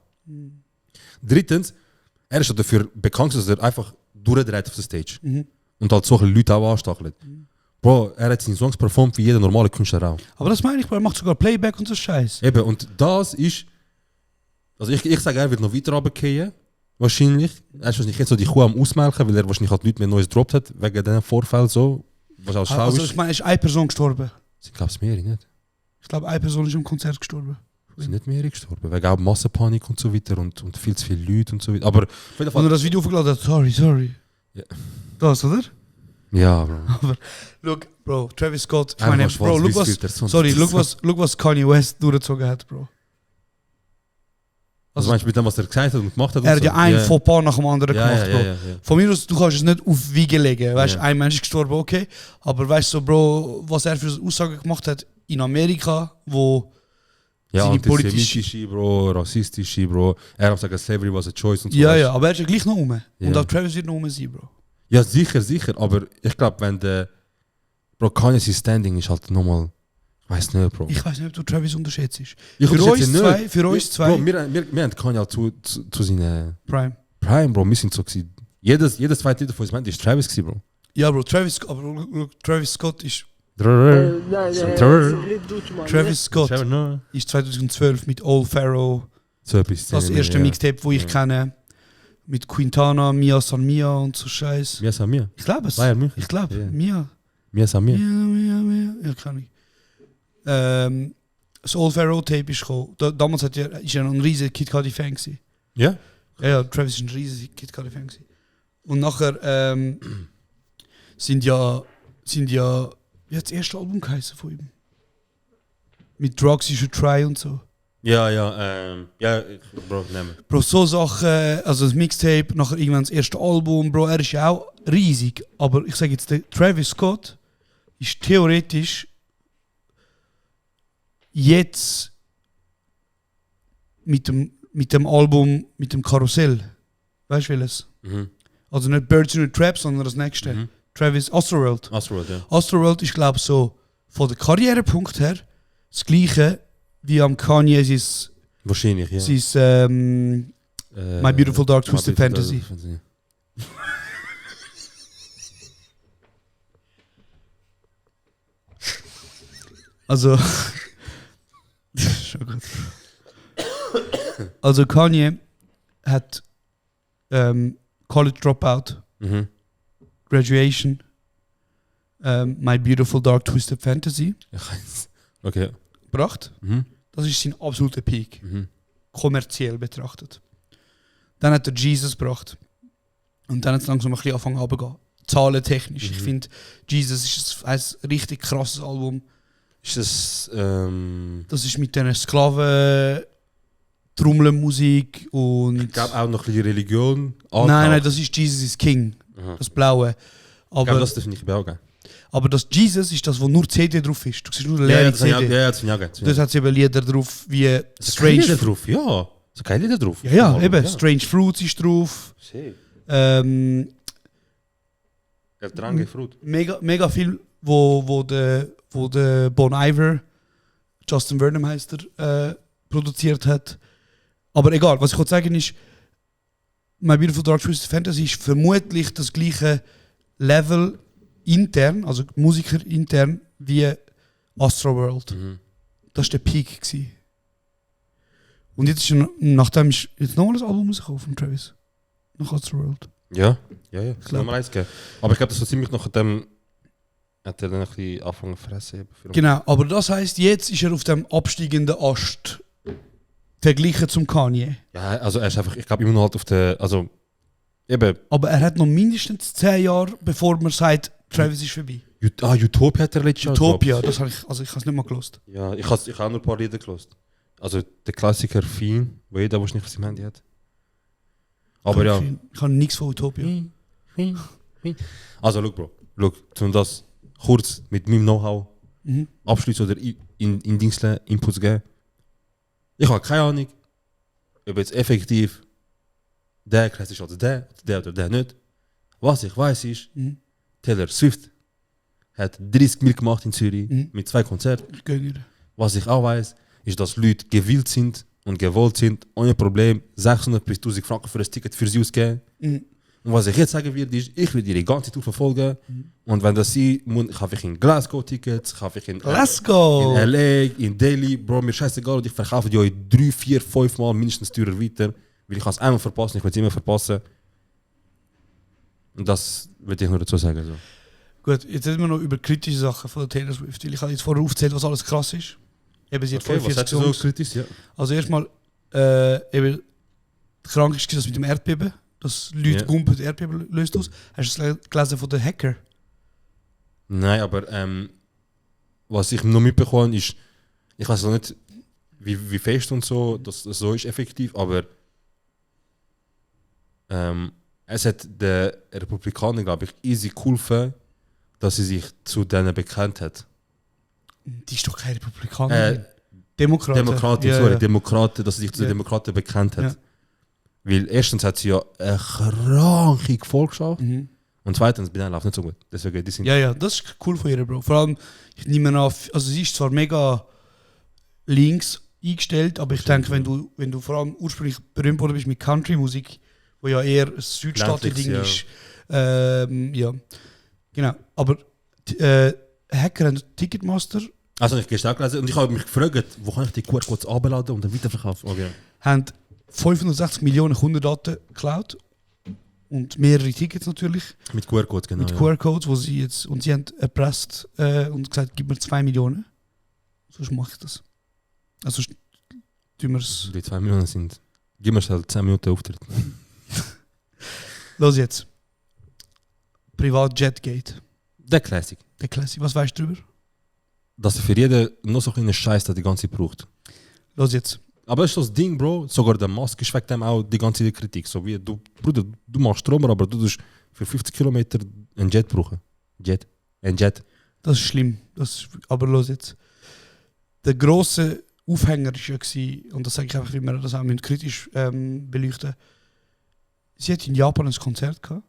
Drittens, er ist dafür bekannt, dass er einfach durchdreht auf der Stage. Und halt solche Leute auch anstachelt. Bro, er hat seine Songs performt wie jeder normale Künstler auch. Aber das meine ich, Bro, er macht sogar Playback und so Scheiß. Eben, und das ist. Also ich sage, er wird noch weiter runtergehen. Wahrscheinlich. Er ist wahrscheinlich jetzt so die Kuh am Ausmelken, weil er wahrscheinlich halt nichts mehr Neues gedroppt hat, wegen diesem Vorfall so. Was auch schlau Also ist. ich meine, es ist eine Person gestorben. Ich glaube, es mehrere nicht. Ich glaube, eine Person ist im Konzert gestorben. Es sind nicht mehrere gestorben. Wegen auch Massenpanik und so weiter und viel zu viele Leute und so weiter. Aber auf jeden Wenn Fall. er das Video aufgeladen hat, sorry. Ja. Das, oder? Ja, Bro. Look, Bro, Travis Scott, ich Einfach meine, schwarz-weiß Bro, Filter, so- look was Kanye West durchgezogen hat, Bro. Also meinst du mit dem, was er gesagt hat und gemacht hat? Er und hat so? ja ein Fauxpas nach dem anderen Ja, gemacht, ja, Bro. ja. Von mir aus, du kannst es nicht auf Wiege legen. Weißt, Ja. ein Mensch ist gestorben, okay. Aber weißt du, so, Bro, was er für Aussagen gemacht hat in Amerika, wo Ja, seine antisemitische, Bro, rassistische, Bro. Er hat gesagt, Slavery was a choice und so. ja, weißt du? ja, aber er ist ja gleich noch rum. Ja. Und auch Travis wird noch rum sein, Bro. Ja, sicher. Aber ich glaube, wenn der. Bro, Kanye's Standing ist halt nochmal. Ich weiß nicht, Bro. Ich weiß nicht, ob du Travis unterschätzt. Ich Für unterschätze uns ihn zwei, nicht. für uns zwei. Bro, wir haben Kanye halt zu seinen Prime. Prime, Bro. Wir sind so gewesen. Jedes zweite Lied von uns Band ist Travis gewesen, Bro. Ja, Bro, Travis Scott ist. Travis Scott ist 2012 mit Old Pharaoh. So etwas. Das erste Mixtape, wo ich kenne. Mit Quintana, Mia San Mia und so Scheiß. Mia San Mia. Ich glaube es. Bayern München. Ich glaube, Ja. Mia. Mia San Mia. Mia. Ja, kann ich. Das Old Pharaoh Tape ist gekommen. Damals ist er noch ein riesiger Kid Cudi Fan gewesen. Ja? Ja, Travis ist ein riesiger Kid Cudi Fan gewesen. Und nachher sind ja, wie hat das erste Album geheißen von ihm? Mit Drugs You Should Try und so. Ja, Bro, nehmen. Bro, so Sachen, also das Mixtape, nachher irgendwann das erste Album, Bro, er ist ja auch riesig. Aber ich sage jetzt, der Travis Scott ist theoretisch jetzt mit dem Album, mit dem Karussell. Weißt du welches? Also nicht Birds in the Trap, sondern das nächste. Travis Astroworld. Astroworld, ja. Astroworld ist, glaube ich, so von der Karrierepunkt her das gleiche wie am Kanye sein Wahrscheinlich, ja. My Beautiful Dark Twisted My Fantasy. Beautiful Dark Fantasy. Also. Schon gut. Also Kanye hat College Dropout, Graduation, My Beautiful Dark Twisted Fantasy Okay. gebracht. Das ist sein absoluter Peak, kommerziell betrachtet. Dann hat er Jesus gebracht. Und dann hat es langsam ein bisschen angefangen runterzugehen. Zahlentechnisch. Ich finde, Jesus ist ein richtig krasses Album. Ist das, Das ist mit diesen Sklaven, Trommelmusik und... ich glaube auch noch ein bisschen Religion. Nein, das ist Jesus is King. Aha. Das Blaue. Ich glaube, Aber, das finde ich auch geil. aber das Jesus ist das, wo nur CD drauf ist. Du siehst nur eine Ja, leere das finde ich CD. das finde ich auch geil. Das hat sie eben Lieder drauf wie Keine Strange... Lieder drauf, ja. So keine Lieder drauf. Ja, eben. Strange Fruits ist drauf. Shit. Ähm, El Trange Fruit. mega viel, wo der Bon Iver, Justin Vernon heißt er, produziert hat. Aber egal, was ich wollte sagen ist, My Beautiful Dark Twisted Fantasy ist vermutlich das gleiche Level intern, also Musiker intern, wie Astroworld. Mhm. Das war der Peak gewesen. Und jetzt ist nachdem ist jetzt noch ein Album rausgekommen von Travis. Nach Astroworld. Ja. Das Klar. Nummer 1 gegeben. Aber ich glaube, das war ziemlich nach dem. Hat er dann ein bisschen angefangen zu fressen. Genau, aber das heisst, jetzt ist er auf dem absteigenden Ast verglichen zum Kanye. Ja, also er ist einfach, ich glaube, immer noch halt auf der. Also, eben. Aber er hat noch mindestens 10 Jahre, bevor man sagt, Travis ist vorbei. Utopia hat er letztes Jahr Utopia, gedroppt. das habe ich, also ich habe es nicht mal gelost. Ja, ich habe auch nur ein paar Lieder gelost. Also der Klassiker Fiend, wo jeder wahrscheinlich was im Handy hat. Aber ja. Ich habe nichts von Utopia. Also, schau, Bro. Um das kurz mit meinem Know-how abschließen oder in Dingsle Inputs geben. Ich habe keine Ahnung, ob jetzt effektiv der krass ist als der oder der nicht. Was ich weiß ist, Taylor Swift hat 30 Mil gemacht in Zürich mit 2 Konzerten. Ich gönne dir. Was ich auch weiß, ist, dass Leute gewillt sind und gewollt sind, ohne Problem 600 bis 1000 Franken für ein Ticket für sie ausgeben. Und was ich jetzt sagen werde, ist, ich werde die ganze Tour verfolgen. Und wenn das sie, kaufe ich in Glasgow Tickets, kaufe ich in Glasgow! in LA, in Delhi. Bro, mir scheißegal, und ich verkaufe die euch 3, 4, 5 Mal mindestens teurer weiter. Weil ich kann es einmal verpassen, ich will es immer verpassen. Und das würde ich nur dazu sagen. So. Gut, jetzt reden wir noch über kritische Sachen von der Taylor Swift. Ich habe jetzt vorher aufgezählt, was alles krass ist. Eben, sie hat Okay, was 45 hast du so Songs. kritisch? Ja. Also erstmal, eben, krank ist das mit dem Erdbeben, dass Leute gumpen, Erdbeben löst aus. Hast du es gelesen von den Hacker? Nein, aber was ich noch mitbekommen ist, ich weiß noch nicht, wie fest und so, dass das so ist effektiv, aber es hat den Republikanern, glaube ich, easy geholfen, dass sie sich zu denen bekannt hat. Die ist doch keine Republikanerin. Demokraten, Demokraten, dass sie sich zu den Demokraten bekannt hat. Ja. Weil erstens hat sie ja eine kranke Gefolgschaft und zweitens, bei denen läuft nicht so gut. Deswegen, die sind Ja, das ist cool von ihr, Bro. Vor allem, ich nehme an, also sie ist zwar mega links eingestellt, aber ich denke, wenn du vor allem ursprünglich berühmt worden bist mit Country-Musik, wo ja eher ein Südstaaten-Ding Ländliches, ist. Ja, genau. Aber Hacker und Ticketmaster also ich gestern gelesen und ich habe mich gefragt, wo kann ich die QR-Codes abladen und dann weiterverkaufen? Okay. haben 560 Millionen Kundendaten geklaut und mehrere Tickets natürlich Mit QR-Codes, genau. mit ja. QR-Codes, wo sie jetzt und sie haben erpresst und gesagt, gib mir 2 Millionen, sonst mache ich das. Also tun wir es. Die 2 Millionen sind. Gib mir halt 10 Minuten Auftritt. Los jetzt. Privatjetgate. Der Classic. Der Classic. Was weißt du drüber? Dass er für jeden noch so einen Scheiß die ganze Zeit braucht. Los jetzt. Aber das ist das Ding, Bro. Sogar der Musk ist wegen dem auch die ganze Kritik. So wie du, Bruder, du machst Stromer, aber du tust für 50 Kilometer einen Jet brauchen. Ein Jet. Das ist schlimm. Aber los jetzt. Der grosse Aufhänger war ja, gewesen, und das sage ich einfach, wie wir das auch kritisch beleuchten. Sie hat in Japan ein Konzert gehabt.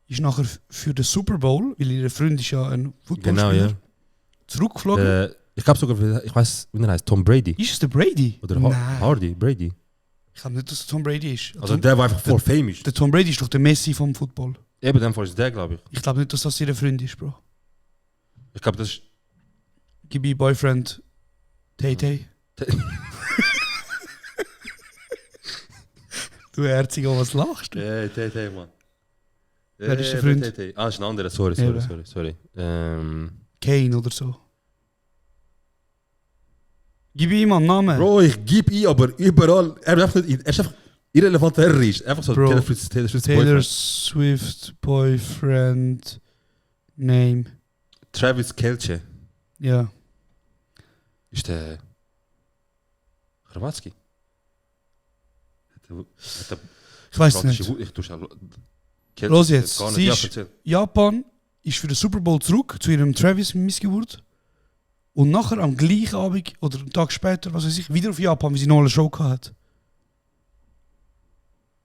Ist nachher für den Super Bowl, weil ihr Freund ist ja ein Footballspieler, Genau, ja. zurückgeflogen. Ich glaube sogar, ich weiß, wie er heißt, Tom Brady. Ist es der Brady? Oder Nein. Hardy, Brady. Ich glaube nicht, dass es Tom Brady ist. Also der war einfach voll famous. Der Tom Brady ist doch der Messi vom Football. Eben dem Fall ist der, glaube ich. Ich glaube nicht, dass das ihr Freund ist, Bro. Ich glaube, das ist. Gib mir Boyfriend Tay-Tay. Du Herziger, was lachst du? Tay, Mann. Wer ist der Freund? Ah, ist ein anderer, sorry. Kane oder so. Gib ihm einen Namen. Bro, ich gebe ihn, aber überall. Er ist einfach irrelevant Terrorist. Einfach so Bro, Taylor Swift Taylor Boyfriend. Swift Boyfriend Name. Travis Kelce. Ja. ist der Hrvatski. Ich weiß nicht. Ich tue schnell. Los jetzt. Gar nicht. Sie Ja, ist, erzähl. Japan ist für den Super Bowl zurück zu ihrem Travis Missgeburt. Und nachher am gleichen Abend oder einen Tag später, was weiß ich, wieder auf Japan, wie sie noch eine Show hatte.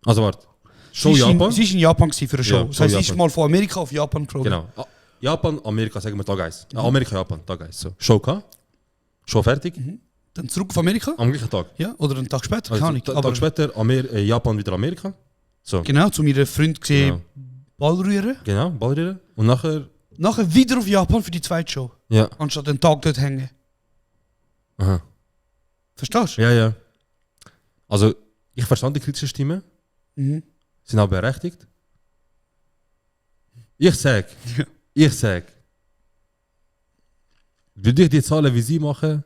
Also warte. Show Sie ist Japan? Sie war in Japan gewesen für eine Show. Ja, das heißt, sie Show ist Japan. mal von Amerika auf Japan geflogen. Genau. Japan, Amerika, sagen wir Tag 1. Amerika, Japan, Tag 1. So. Show gehabt. Show fertig. Dann zurück auf Amerika. Am gleichen Tag. Ja, oder einen Tag später, Also, keine Ahnung. Tag später Japan wieder Amerika. So. Genau, zu meinem Freund gesehen, Ball rühren. Genau, Ballrühren. Und nachher. Nachher wieder auf Japan für die zweite Show. Ja. Anstatt den Tag dort hängen. Aha. Verstehst du? Ja, ja. Also, ich verstand die kritischen Stimmen. Mhm. Sind auch berechtigt. Ich sag, würde ich die Zahlen wie sie machen,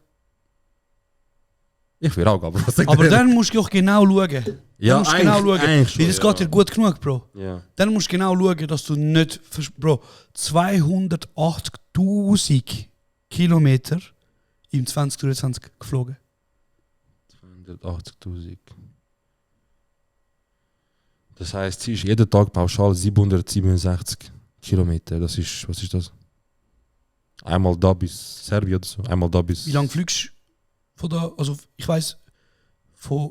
ich will auch, aber was sagt Aber der? dann musst du auch genau schauen. Ja, Dann musst du genau schauen. eigentlich Weil das schon, geht dir gut genug, Bro. Ja. Dann musst du genau schauen, dass du nicht... Bro, 280'000 Kilometer im 2023 geflogen. 280'000. Das heisst, sie ist jeden Tag pauschal 767 Kilometer. Das ist, was ist das? Einmal da bis Serbien oder so. Einmal da bis... Wie lange fliegst du von da? Also ich weiss, von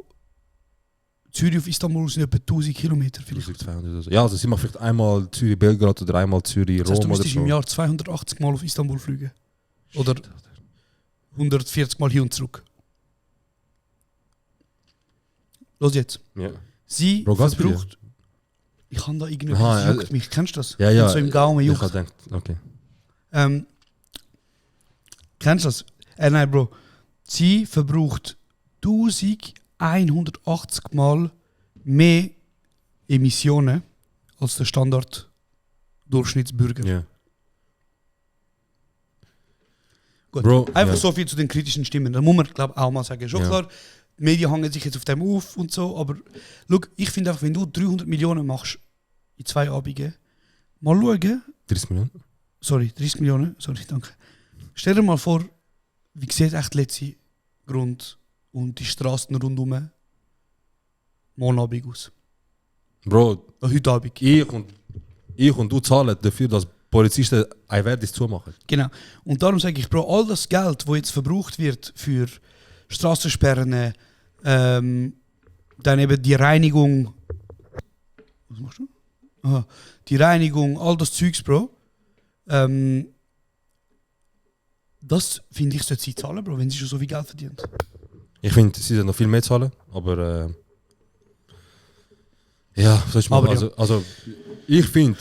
Zürich auf Istanbul sind etwa 1000 Kilometer vielleicht. 1200 oder so. Ja, also sie macht vielleicht einmal Zürich-Belgrad oder einmal Das Zürich-Rom heißt, du oder müsstest so. im Jahr 280 Mal auf Istanbul fliegen. Oder 140 Mal hin und zurück. Los jetzt. Ja. Sie Bro, Gas bei dir? verbraucht... Ich kann da irgendetwas, Aha, das juckt mich. Kennst du das? Ja, ja. Und so im Gaumen Ich juckt. habe gedacht, okay. Kennst du das? Nein, Bro. Sie verbraucht 1180 Mal mehr Emissionen als der Standard-Durchschnittsbürger. Ja. Gut. Bro, Einfach ja. so viel zu den kritischen Stimmen. Da muss man, glaube ich, auch mal sagen. Schon Ja. klar, die Medien hängen sich jetzt auf dem auf und so, aber schau, ich finde einfach, wenn du 300 Millionen machst in 2 Abenden, mal schauen, 30 Millionen? sorry, 30 Millionen, sorry, danke. Stell dir mal vor, wie sieht echt letzte Grund und die Straßen rundum morgen Abend aus? Bro, Heute Abend. ich und du zahlen dafür, dass Polizisten ein Verdis zumachen. Genau. Und darum sage ich, Bro, all das Geld, das jetzt verbraucht wird für Straßensperren, dann eben die Reinigung. Was machst du? Aha. Die Reinigung, all das Zeugs, Bro. Das finde ich, sollte sie zahlen, Bro, wenn sie schon so viel Geld verdient. Ich finde, sie sollen noch viel mehr zahlen, aber ja, was soll ich machen? Aber ja. Also ich finde,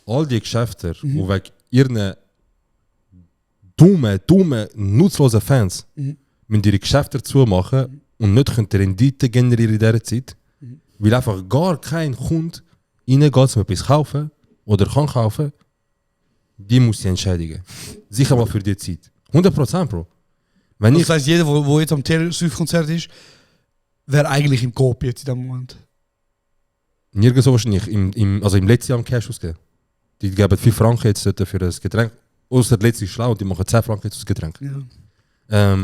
all die Geschäfte, die wegen ihren dummen, nutzlosen Fans müssen ihre Geschäfte zumachen und nicht können die Rendite generieren in dieser Zeit, weil einfach gar kein Kunde reingeht, um etwas kaufen oder kann kaufen, die muss sie entschädigen. Sicher mal für die Zeit. 100%, Bro. Wenn Das ich, heisst, jeder, der jetzt am Taylor Swift-Konzert ist, wäre eigentlich im Coop jetzt in dem Moment. nirgendwo wahrscheinlich also im letzten Jahr am Cash ausgegeben. Die geben 5 Franken jetzt dort für ein Getränk. Außer der letzte ist schlau und die machen 10 Franken jetzt aus Getränk. Ja.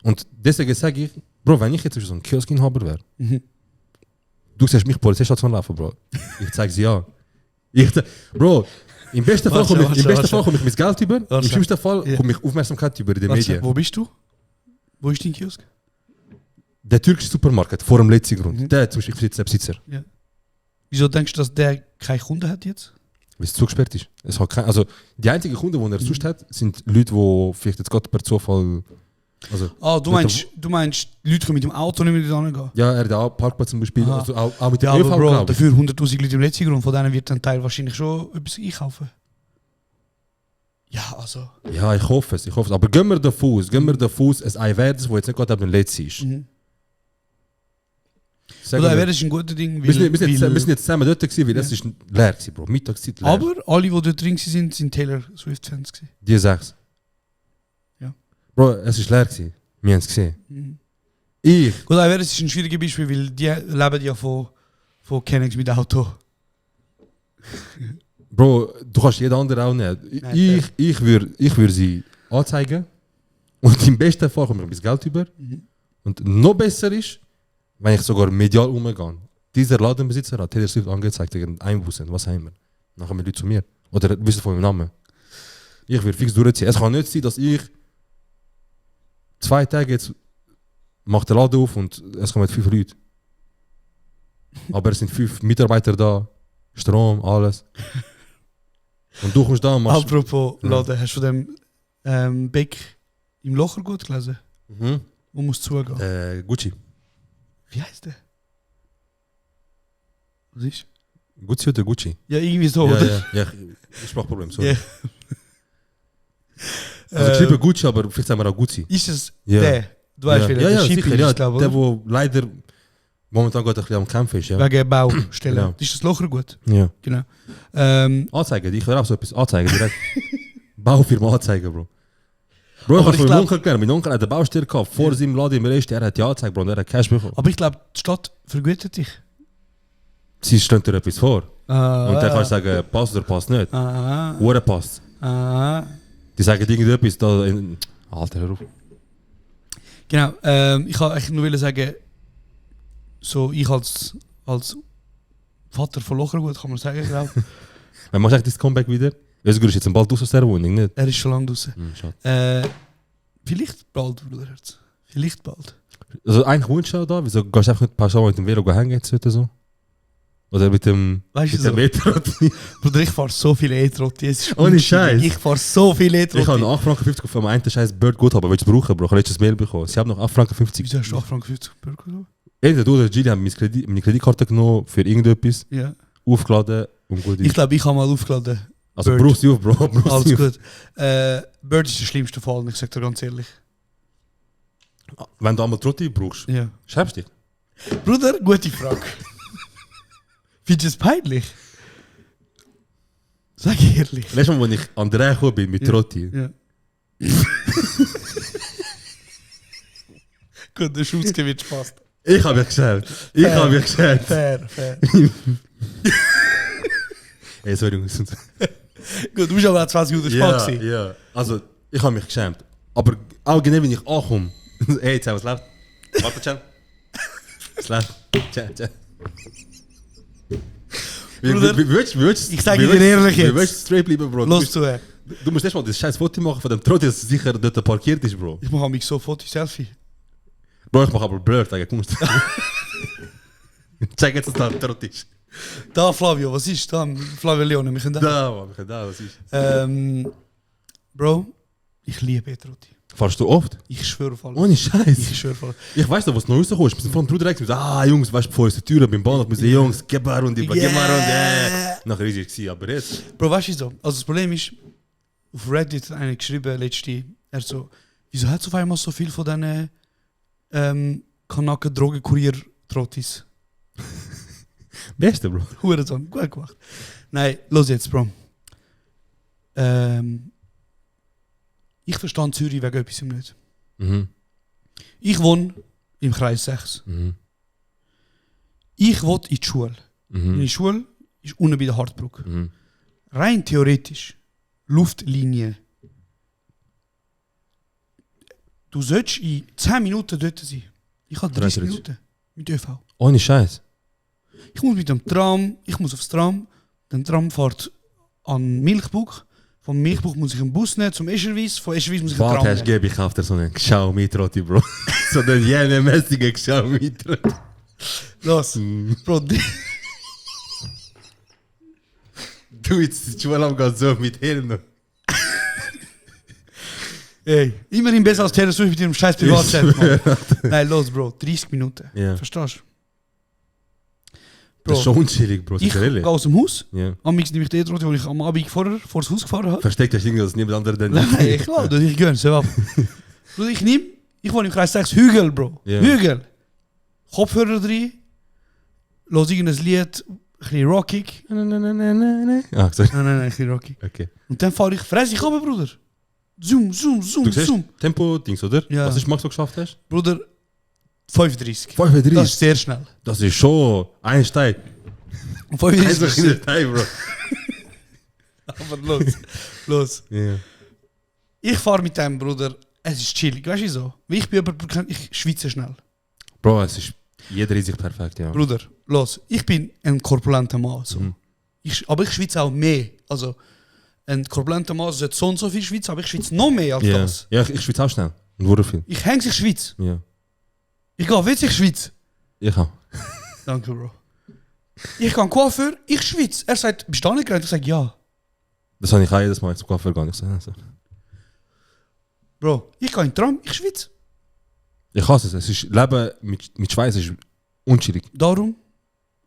Und deswegen sage ich, Bro, wenn ich jetzt so ein Kioskinhaber wäre, Mhm. du siehst mich Polizeistation laufen, Bro. Ich zeige sie ja. Bro, im besten Fall komme ich mein Geld über, im schlimmsten Fall Ja. komme ich Aufmerksamkeit über in den Medien. Wo bist du? Wo ist dein Kiosk? Der türkische Supermarkt vor dem letzten Grund, der zum Beispiel ist der Besitzer, Wieso denkst du, dass der keine Kunden hat jetzt? weil es zugesperrt ist. Es hat also die einzigen Kunden, die er sonst hat, sind Leute, die vielleicht jetzt gerade per Zufall... Also, Du meinst, Leute können mit dem Auto nicht mehr hingehen? ja, er hat auch Parkplatz zum Beispiel, Aha. also auch mit dem Ja, ÖV, aber Bro, glaube ich. dafür 100'000 Leute im letzten Grund, von denen wird ein Teil wahrscheinlich schon etwas einkaufen. Ja, also... Ja, ich hoffe es. Aber gehen wir davon aus, es ein Wert, das jetzt nicht gerade der letzte ist. Sagen Oder wir- wäre das ein guter Ding, wir sind jetzt zusammen dort gewesen, weil es ist leer gewesen, Bro. Mittagszeit leer. aber alle, die dort drin waren, sind Taylor Swift-Fans gewesen. Die 6. Ja. Bro, es ist leer gewesen. Wir haben es gesehen. Ich, Gut, aber das ist ein schwieriges Beispiel, weil die leben ja von Kennings mit Auto. Bro, du kannst jeden anderen auch nehmen. Nein, Ich würde sie anzeigen Und im besten Fall komme ich ein bisschen Geld über. Und noch besser ist, wenn ich sogar medial umgehe. Dieser Ladenbesitzer hat Taylor Swift angezeigt wegen Einbußen. Was haben wir? Dann kommen die Leute zu mir. Oder wissen von meinem Namen. Ich werde fix durchziehen. Es kann nicht sein, dass ich 2 Tage jetzt mache den Laden auf und es kommen 5 Leute. Aber es sind 5 Mitarbeiter da, Strom, alles. Und du kommst da und machst... Apropos Laden, hast du dem Beck im Locher gut gelesen? Mhm. Wo muss zugehen? Gucci. Wie heißt der? Was ist? Gucci oder Gucci? Ja, irgendwie so, Ja, oder? ja, ich Sprachproblem, sorry. Ja. Also ich schreibe Gucci, aber vielleicht sagen wir auch Gucci. Ist es Ja. der? Du weißt, ja, welcher ja, der ja, Shipping sicher, ja, ist, glaube ich, der, wo leider momentan gerade ein bisschen am Kämpfen ist, ja. Wegen Baustellen. Genau. Ist das Locher gut? Ja. Genau. Anzeigen, ich will auch so etwas anzeigen direkt. Baufirma anzeigen, Bro. Bro, ich Aber habe ich von meinem glaub- Onkel gelernt. Mein Onkel hat eine Baustelle gehabt, vor seinem Laden im Rest, er hat die angezeigt, Bro, und er hat Cash bekommen. Aber ich glaube, die Stadt vergütet dich. Sie stellen dir etwas vor. Und dann kannst du sagen, passt oder passt nicht. Oder passt. Die sagen irgendetwas da in... Alter, hör auf. Genau, ich wollte eigentlich nur sagen, so ich als Vater von Lochergut kann man sagen, glaube Wann machst du eigentlich das Comeback wieder? Also, du bist jetzt bald aus aus der Wohnung, nicht? er ist schon lange draußen. Schade. Vielleicht bald, Bruderherz. Vielleicht bald. Also eigentlich wohnst du auch da, wieso gehst du einfach nicht ein paar Mal mit dem Velo hängen jetzt oder so? Oder mit dem... Weißt du mit dem so? Metro? Bruder, ich fahre so viel E-Trotti. Es ist Ohne unschuldig. Scheiß. Ich fahre so viel Ich habe E-Trotti. noch 8,50 Franken auf dem einen scheiß Bird gut, aber willst du es brauchen, Bro? Ich habe letztes Mail bekommen. Sie haben noch 8,50 Franken. Wieso hast du 8,50 Franken bekommen? Entweder du oder Gilly haben meine Kreditkarte genommen für irgendetwas, Ja. aufgeladen und gut Ich ist. glaube, ich habe mal aufgeladen. Also Bird. brauchst du auf, Bro. Brauchst Alles du auf. gut. Bird ist der schlimmste Fall, ich sage dir ganz ehrlich. Wenn du einmal Trotti brauchst, Ja. schreibst du dich. Bruder, gute Frage. Findest du es peinlich? Sag ehrlich. Letztes Mal, als ich an der Reihe gekommen bin mit Ja. Trotti, Ja. Gut, der Schutzgewicht passt. ich habe mich geschämt. Ich Fair. habe mich geschämt. Fair, fair. Ey, sorry, Jungs. Gut, du bist aber auch 20 Minuten Ja, spät gewesen. ja. Also, ich habe mich geschämt. Aber auch genau, wenn ich ankomme. Hey, jetzt haben wir es läuft. Warte, Chan. Es läuft. Chan. Bruder, Willst ich sage dir ehrlich Wie jetzt. willst du straight bleiben, Bro? Los zu. Du musst erstmal das scheiß Foto machen von dem Trotti, dass sicher dort parkiert ist, Bro. Ich mache mich so Foto-Selfie. Bro, ich mache aber blurred, sag kommst du. Check jetzt, dass da ein Trotti ist. Da, Flavio, was ist? Da, Flavio Leone, wir können da. Da, Mann, da, was ist? Bro, ich liebe E-Trotti. Fahrst du oft? Ich schwöre auf alles. Ohne Scheiß. Ich schwöre auf alles. Ich weiß doch, was neu rauskommt. Ich bin von dem Bruder direkt gesagt, Jungs, weißt du, bevor ich die Tür beim Bahnhof muss, Jungs, gib mal Runde, gib mal Runde. Nachher ist es, aber jetzt. Bro, weißt du so? Also das Problem ist, auf Reddit hat einer geschrieben, letzte, er so, wieso hat es auf einmal so viel von diesen Kanaken-Drogenkurier-Trottis? Beste, Bro. Hurensohn, gut gemacht. Nein, los jetzt, Bro. Ich verstand Zürich wegen etwas nicht. Mhm. Ich wohne im Kreis 6. Mhm. Ich will in die Schule. Mhm. Meine Schule ist unten bei der Hartbrücke. Mhm. Rein theoretisch, Luftlinie. Du sollst in 10 Minuten dort sein. Ich habe 30 30. Minuten mit ÖV. Ohne Scheiß. Ich muss mit dem Tram, ich muss aufs Tram, der Tram fährt an Milchbuch. Vom Milchbuch muss ich einen Bus nehmen zum Escherwies, von Escherwies muss ich einen Warte, Tram hast nehmen. gebe ich auf dir so einen Xiaomi-Trotti, Bro. So einen jänemäßigen Xiaomi-Trotti. Los, Bro, Du jetzt die Schule am so mit Hirn. ey, immerhin besser als Taylor Swift mit ihrem scheiß Privatjet, Mann. Nein, los, Bro, 30 Minuten. Ja. Verstehst du? Das ist schon unschillig, Bro. Ich Sag dir ehrlich. gehe aus dem Haus, Ja. amix nehme ich den E-Trotti, den ich am Abend vorher vor das Haus gefahren habe. Versteckt hast du irgendwie, dass niemand anderer dann Nein, ich glaube, dass ich gönne, so ab. Bro, ich wohne im Kreis 6, Hügel, Bro. Ja. Hügel. Kopfhörer drin, los irgendein Lied, ein bisschen rockig. Ah, sorry. Nein, ein bisschen rockig. Okay. Und dann fahre ich, fress ich runter, Bruder. Zoom, zoom, zoom, Du siehst zoom. Tempo-Dings, oder? Ja. Was ist Max, so geschafft hast? Bruder, 35. 35. Das ist sehr schnell. Das ist schon ein Stein. Und 35 Ein ist sehr- Stein, Bro. Aber los, los. Ja. Ich fahre mit dem Bruder Es ist chillig, weißt du so? Wie ich bin ich schwitze schnell. Bro, es ist jeder in sich perfekt, ja. Bruder, los, ich bin ein korpulenter Mann. So. Mhm. Aber ich schwitze auch mehr. Also, ein korpulenter Mann sollte so und so viel schwitzen, aber ich schwitze noch mehr als Ja, das. ja ich schwitze auch schnell. Und wurde viel. Ich hänge sich schwitze. Ja. Ich gehe witzig schwitze. Ich auch. Danke, Bro. Ich gehe Coiffeur, ich schwitze. Er sagt, bist du da nicht gerannt? Ich sage, ja. Das habe ich auch jedes Mal zum Kaffee gar nicht so. Bro, ich gehe in den Tram, ich schwitze. Ich hasse es. Es ist, Leben mit Schweiß ist unchillig. Darum,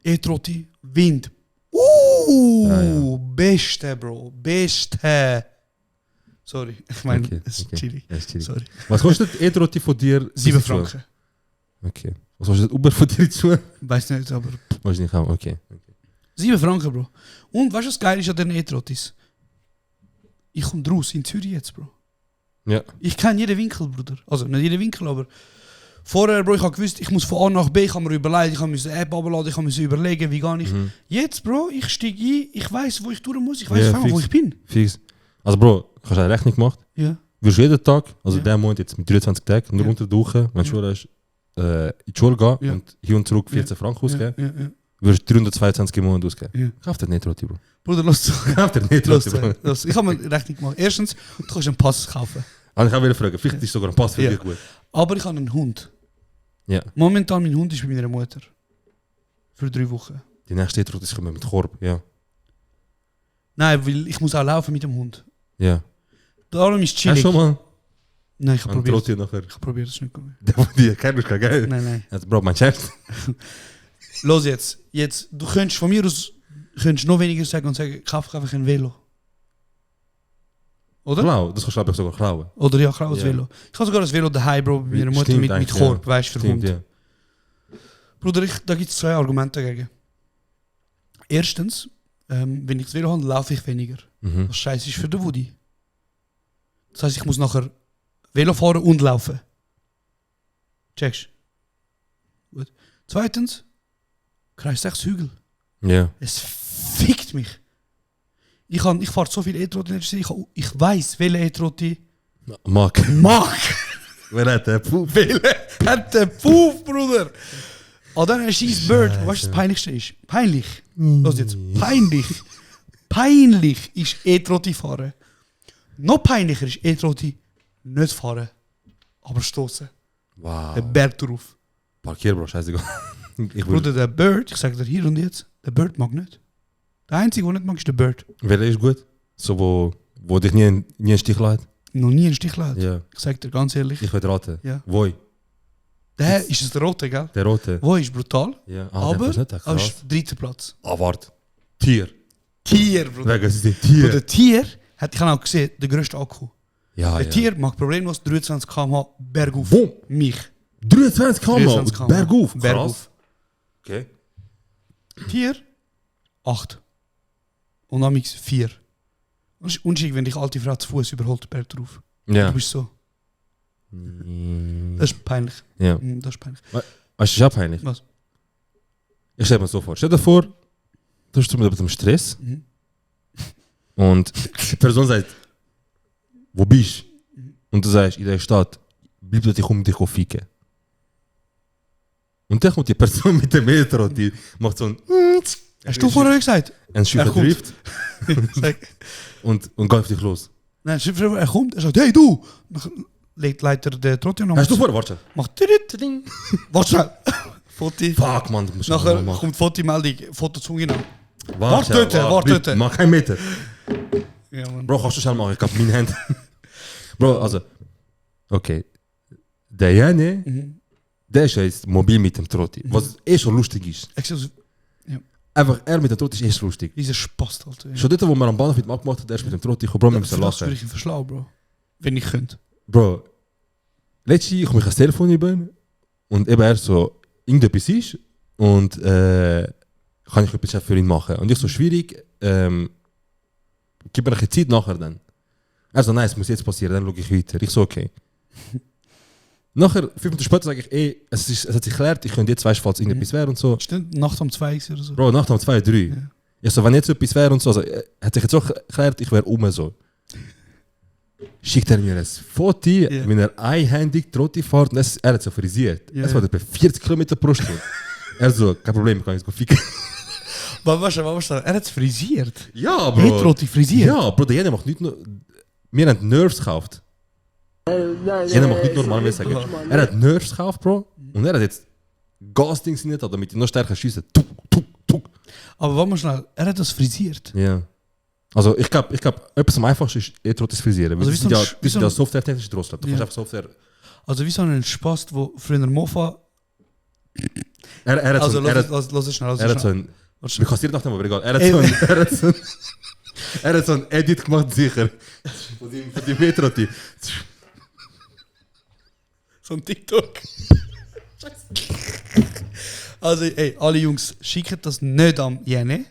E-Trotti, Wind. Ja. Beste, Bro. Beste. Sorry, ich meine, Okay, es ist okay. chillig. Ja, ist chillig. Sorry. Was kostet E-Trotti von dir? 7 Franken. Okay. Was kostet Uber von dir zu? Weiß nicht, aber Weiß nicht auch, okay. 7 Franken, Bro. Und weißt du, was geil ist an den E-Trottis? Ich komme raus in Zürich jetzt, Bro. Ja. Ich kenne jeden Winkel, Bruder. Also nicht jeden Winkel, aber vorher, Bro, ich habe gewusst, ich muss von A nach B, ich habe mir überlegt, ich habe mir eine App abgeladen, ich habe mir überlegen, wie gehe ich. Jetzt, Bro, ich steige ein, ich weiß, wo ich durch muss, ich weiß Ja, auf einmal, wo fix. ich bin. Fix. Also Bro, hast du eine Rechnung gemacht? Ja. Wirst du jeden Tag, also Ja. der Monat jetzt mit 23 Tagen, nur Ja. unter der Woche, wenn du Ja. Schule hast, in die Schule gehen Ja. und hier und zurück 14 Franken ausgeben, Ja. wirst du 322 im Monat ausgeben. Ja. Kauf dir nicht Roti, Bro. Bruder, los zu. Kauf dir nicht Los Roti, Bro. zu. Los. Ich habe mir Rechnung gemacht. Erstens, du kannst einen Pass kaufen. Also ich habe wieder fragen, vielleicht ist sogar ein Pass für Ja. dich gut. Aber ich habe einen Hund. Ja. Momentan mein Hund ist bei meiner Mutter. Für 3 Wochen. Die nächste Roti ist mit Korb, ja. Nein, weil ich muss auch laufen mit dem Hund. Ja. Darum ist es Hast du chillig. schon mal Nein, ich habe einen probiert. Roti nachher? Ich habe probiert, das ist nicht gut. Der von dir, kennst du geil? Nein. Also Bro, mein Chef. Los jetzt. Du könntest von mir aus noch weniger sagen und sagen, kauf einfach ein Velo. Oder? Klau, das kannst du glaube ich sogar klauen. Oder ja, klar, das Ja. Velo. Ich habe sogar ein Velo daheim, Bro, bei meiner Mutter Stimmt mit eigentlich, Korb, ja. weißt du, für Stimmt, Hund. ja. Bruder, da gibt es 2 Argumente dagegen. Erstens, wenn ich das Velo habe, laufe ich weniger. Mhm. Was scheiße ist für den Woody. Das heisst, ich muss nachher Velo fahren und laufen. Checkst? Gut. Zweitens, Kreis 6 Hügel. Ja. Es fickt mich. Ich fahre so viel E-Trotti, ich weiss, welche E-Trotti Mark. mag. Wer hat den Puff? Welche hat den Puff, Bruder? Und dann ein scheiß Bird. Weißt du, was das Peinlichste ist? Peinlich. Los jetzt. Peinlich. Peinlich ist E-Trotti fahren. Noch peinlicher ist E-Trotti nicht fahren, aber stoßen. Wow. Den Berg drauf. Parkier, Bro, scheißegal. Ich will, Bruder, der Bird, ich sag dir hier und jetzt, der Bird mag nicht. Der Einzige, der nicht mag, ist der Bird. welcher ist gut? So, wo dich nie in Stich lässt? Noch nie einen Stich lässt. Ja. Ich sag dir ganz ehrlich. Ich will raten. Ja. Wo? Der ist es der Rote, gell? Der rote. Wo ist brutal, Ja. aber der ist nicht er krass. ist 3. Platz. Ah, warte. Tier. Tier, Bruder. Wegen, sie sind Tier. Der Tier, hat ich habe auch gesehen, der grösste Akku. Ja, Der ja. Tier macht problemlos 23 km/h bergauf. Boom. Mich. 23 km. 23 km/h. Bergauf. Krass. Bergauf. Okay. Tier 8. Und amix 4. Das ist unschuldig, wenn dich alte Frau zu Fuß überholt, Berg drauf. Ja. Du bist so. Das ist peinlich. Ja. Das ist peinlich. Weißt du, das ist auch peinlich. Was? Ich stell mir so vor. Stell dir vor, du bist mit dem Stress Mhm. und die Person sagt, wo bist du? Und du sagst, in der Stadt, bleib dort, ich komme dich ficken. Und dann kommt die Person mit dem Metro, die macht so Hast du vorher gesagt? einen schiefen kommt. Drift Sag, und geht auf dich los. nein, er kommt, er sagt, hey du! Dann legt er den Trotti noch. Hast du vor? Warte. Macht tirit. Warte schnell. Foto. Fuck, man, du musst Nachher noch machen. kommt Fotomeldung, Foto zu genau. Warte warte dort. Mach keinen Meter. Ja, man. Bro, kannst du schnell machen, ich hab meine Hände. Bro, also, okay. Der Jene, der ist ja jetzt mobil mit dem Trotti. Was schon lustig ist. Ich sehe Einfach, er mit dem Trotti ist lustig. dieser Spast, Alter. Ja. Schon dort, wo man am Bahnhof mit ihm abgemacht hat, erst mit dem Trotti, ich Bro, wir müssen Für das würde lachen. ich ihn verschlauen, Bro. Wenn ich könnte. Bro, letztens komme ich ans Telefon über und eben er so, irgendetwas ist und kann ich etwas für ihn machen. Und ich so, schwierig, gib mir eine Zeit nachher dann. Er so, nein, es muss jetzt passieren, dann schaue ich weiter. Ich so, okay. Nachher, 5 Minuten später sage ich, es hat sich geklärt, ich könnte jetzt, weißt du, falls irgendetwas wäre und so. Stimmt, Nacht um 2 oder so. Bro, Nacht um 2, 3. Ja. Ich so, wenn jetzt etwas wäre und so, also, hat sich jetzt auch geklärt, ich wäre so. schickt er mir ein Foto, wenn er einhändig Trotti fährt und er hat so frisiert. Ja, Es war etwa 40 Kilometer pro Stunde. Er so, kein Problem, ich kann jetzt ficken. Was er hat es frisiert. Ja, Bro. Hat Trotti frisiert? Ja, Bro, der Jene macht nicht nur... Wir haben Nerves gekauft. Jene macht nicht normal, sagen. Er hat Nerves gekauft, Bro. Und er hat jetzt Gasdings in der, damit die noch stärker schiessen. Tuk, tuk, tuk. Aber warte mal schnell, er hat das frisiert. Ja. Also ich glaube, etwas am einfachsten ist Trottis frisieren. Also Also wie so ein Software-technische Drossler. Du kannst einfach Software... Also wie so ein Spast, wo früher Mofa... Er hat Also so ein... lass es schnell, Er hat so ein... Wir kassieren nach dem, aber egal. Er hat so ein Edit gemacht, sicher. Von dem Metroti. So ein TikTok. Also, ey, alle Jungs, schickt das nicht an Jene.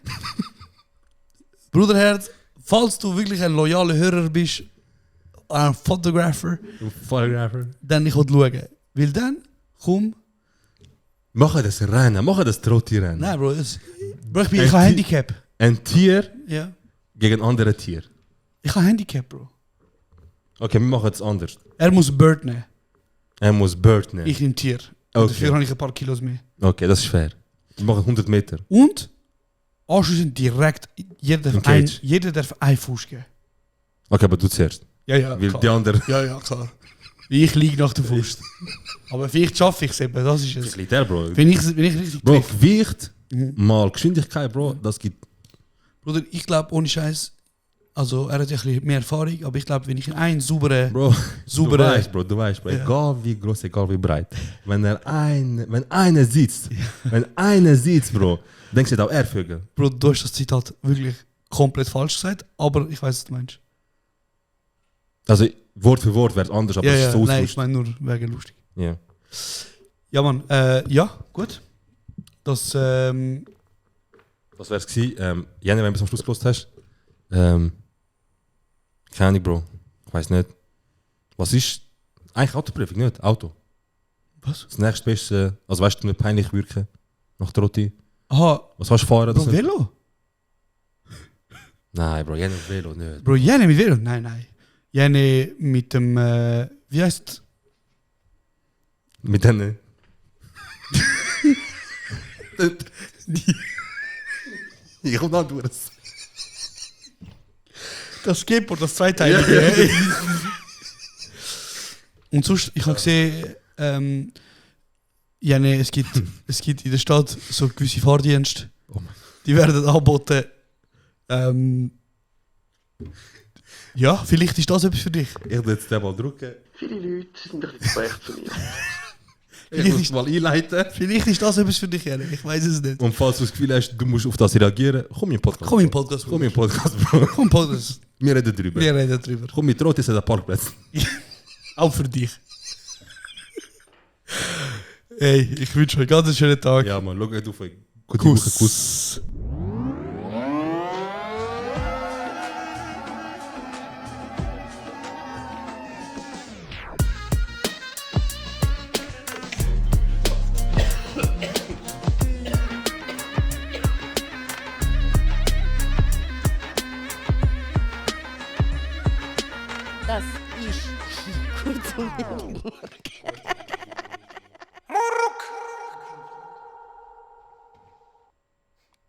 Bruderherz, falls du wirklich ein loyaler Hörer bist, ein Photographer, dann ich will schauen. Weil dann, komm... Mach das Rennen, mach das Trotti-Rennen. Nein, Bro, ich bin ein Handicap. Ein Tier Ja. gegen andere Tier. Ich habe Handicap, Bro. Okay, wir machen es anders. Er muss Bird nehmen. Er muss Bird nehmen. Ich nehme Tier. Okay. Dafür habe ich ein paar Kilos mehr. Okay, das ist fair. Wir machen 100 Meter. Und anschließend direkt, jeder Cage. darf ein Fuß geben. Okay, aber du zuerst. Ja, Weil klar. die anderen... Ja, klar. Ich liege nach der Faust. Aber vielleicht schaffe ich es eben, das ist es. Der, Bro. Wenn ich richtig Bro, treffe. Gewicht mal Geschwindigkeit, Bro, das gibt... Bruder, ich glaube, ohne Scheiß, also er hat ja ein bisschen mehr Erfahrung, aber ich glaube, wenn ich in einen sauberen... Bro, Saubere- du weißt, Bro, Ja. egal wie groß, egal wie breit. Wenn einer sitzt, Bro, denkst du auch er Vögel. Bro, du hast das Zitat wirklich komplett falsch gesagt, aber ich weiß, was du meinst. Also Wort für Wort wäre es anders, aber es ist so nein, ich ausgelustet. meine nur wegen lustig. Ja. Ja, Mann, ja, gut. Das, Was wäre es gewesen? Jene, wenn du es am Schluss gelost hast. Keine Ahnung, Bro. Ich weiß nicht. Was ist... Eigentlich Autoprüfung, nicht? Auto. Was? Das nächstbeste... Also weißt du, nicht peinlich wirken. Nach Trotti. Aha, Was hast du fahren? Bro, Das nicht? Velo? Nein, Bro, Jene Velo nicht. Bro, Jene mit Velo? Nein. Jene mit dem, wie heißt Mit denen... Ich komme dann durch. das Skateboard, das zweiteilige. Und sonst, ich habe gesehen, Jene, es gibt in der Stadt so gewisse Fahrdienste, Oh mein die werden angeboten. Ja, vielleicht ist das etwas für dich. Ich will jetzt den mal drücken. Viele Leute sind ein bisschen frech zu mir. Ich muss es mal einleiten. Vielleicht ist das etwas für dich, Jene. Ich weiß es nicht. Und falls du das Gefühl hast, du musst auf das reagieren, komm in den Podcast. Komm in den Podcast, Komm in den Podcast, Bro. Komm, Podcast. Wir reden drüber. Wir reden drüber. Komm mit Trotis an den Parkplatz. Auch für dich. Ey, ich wünsche euch ganz einen schönen Tag. Ja, man, schau auf euch. Gute Woche, Kuss. Das ist kurz und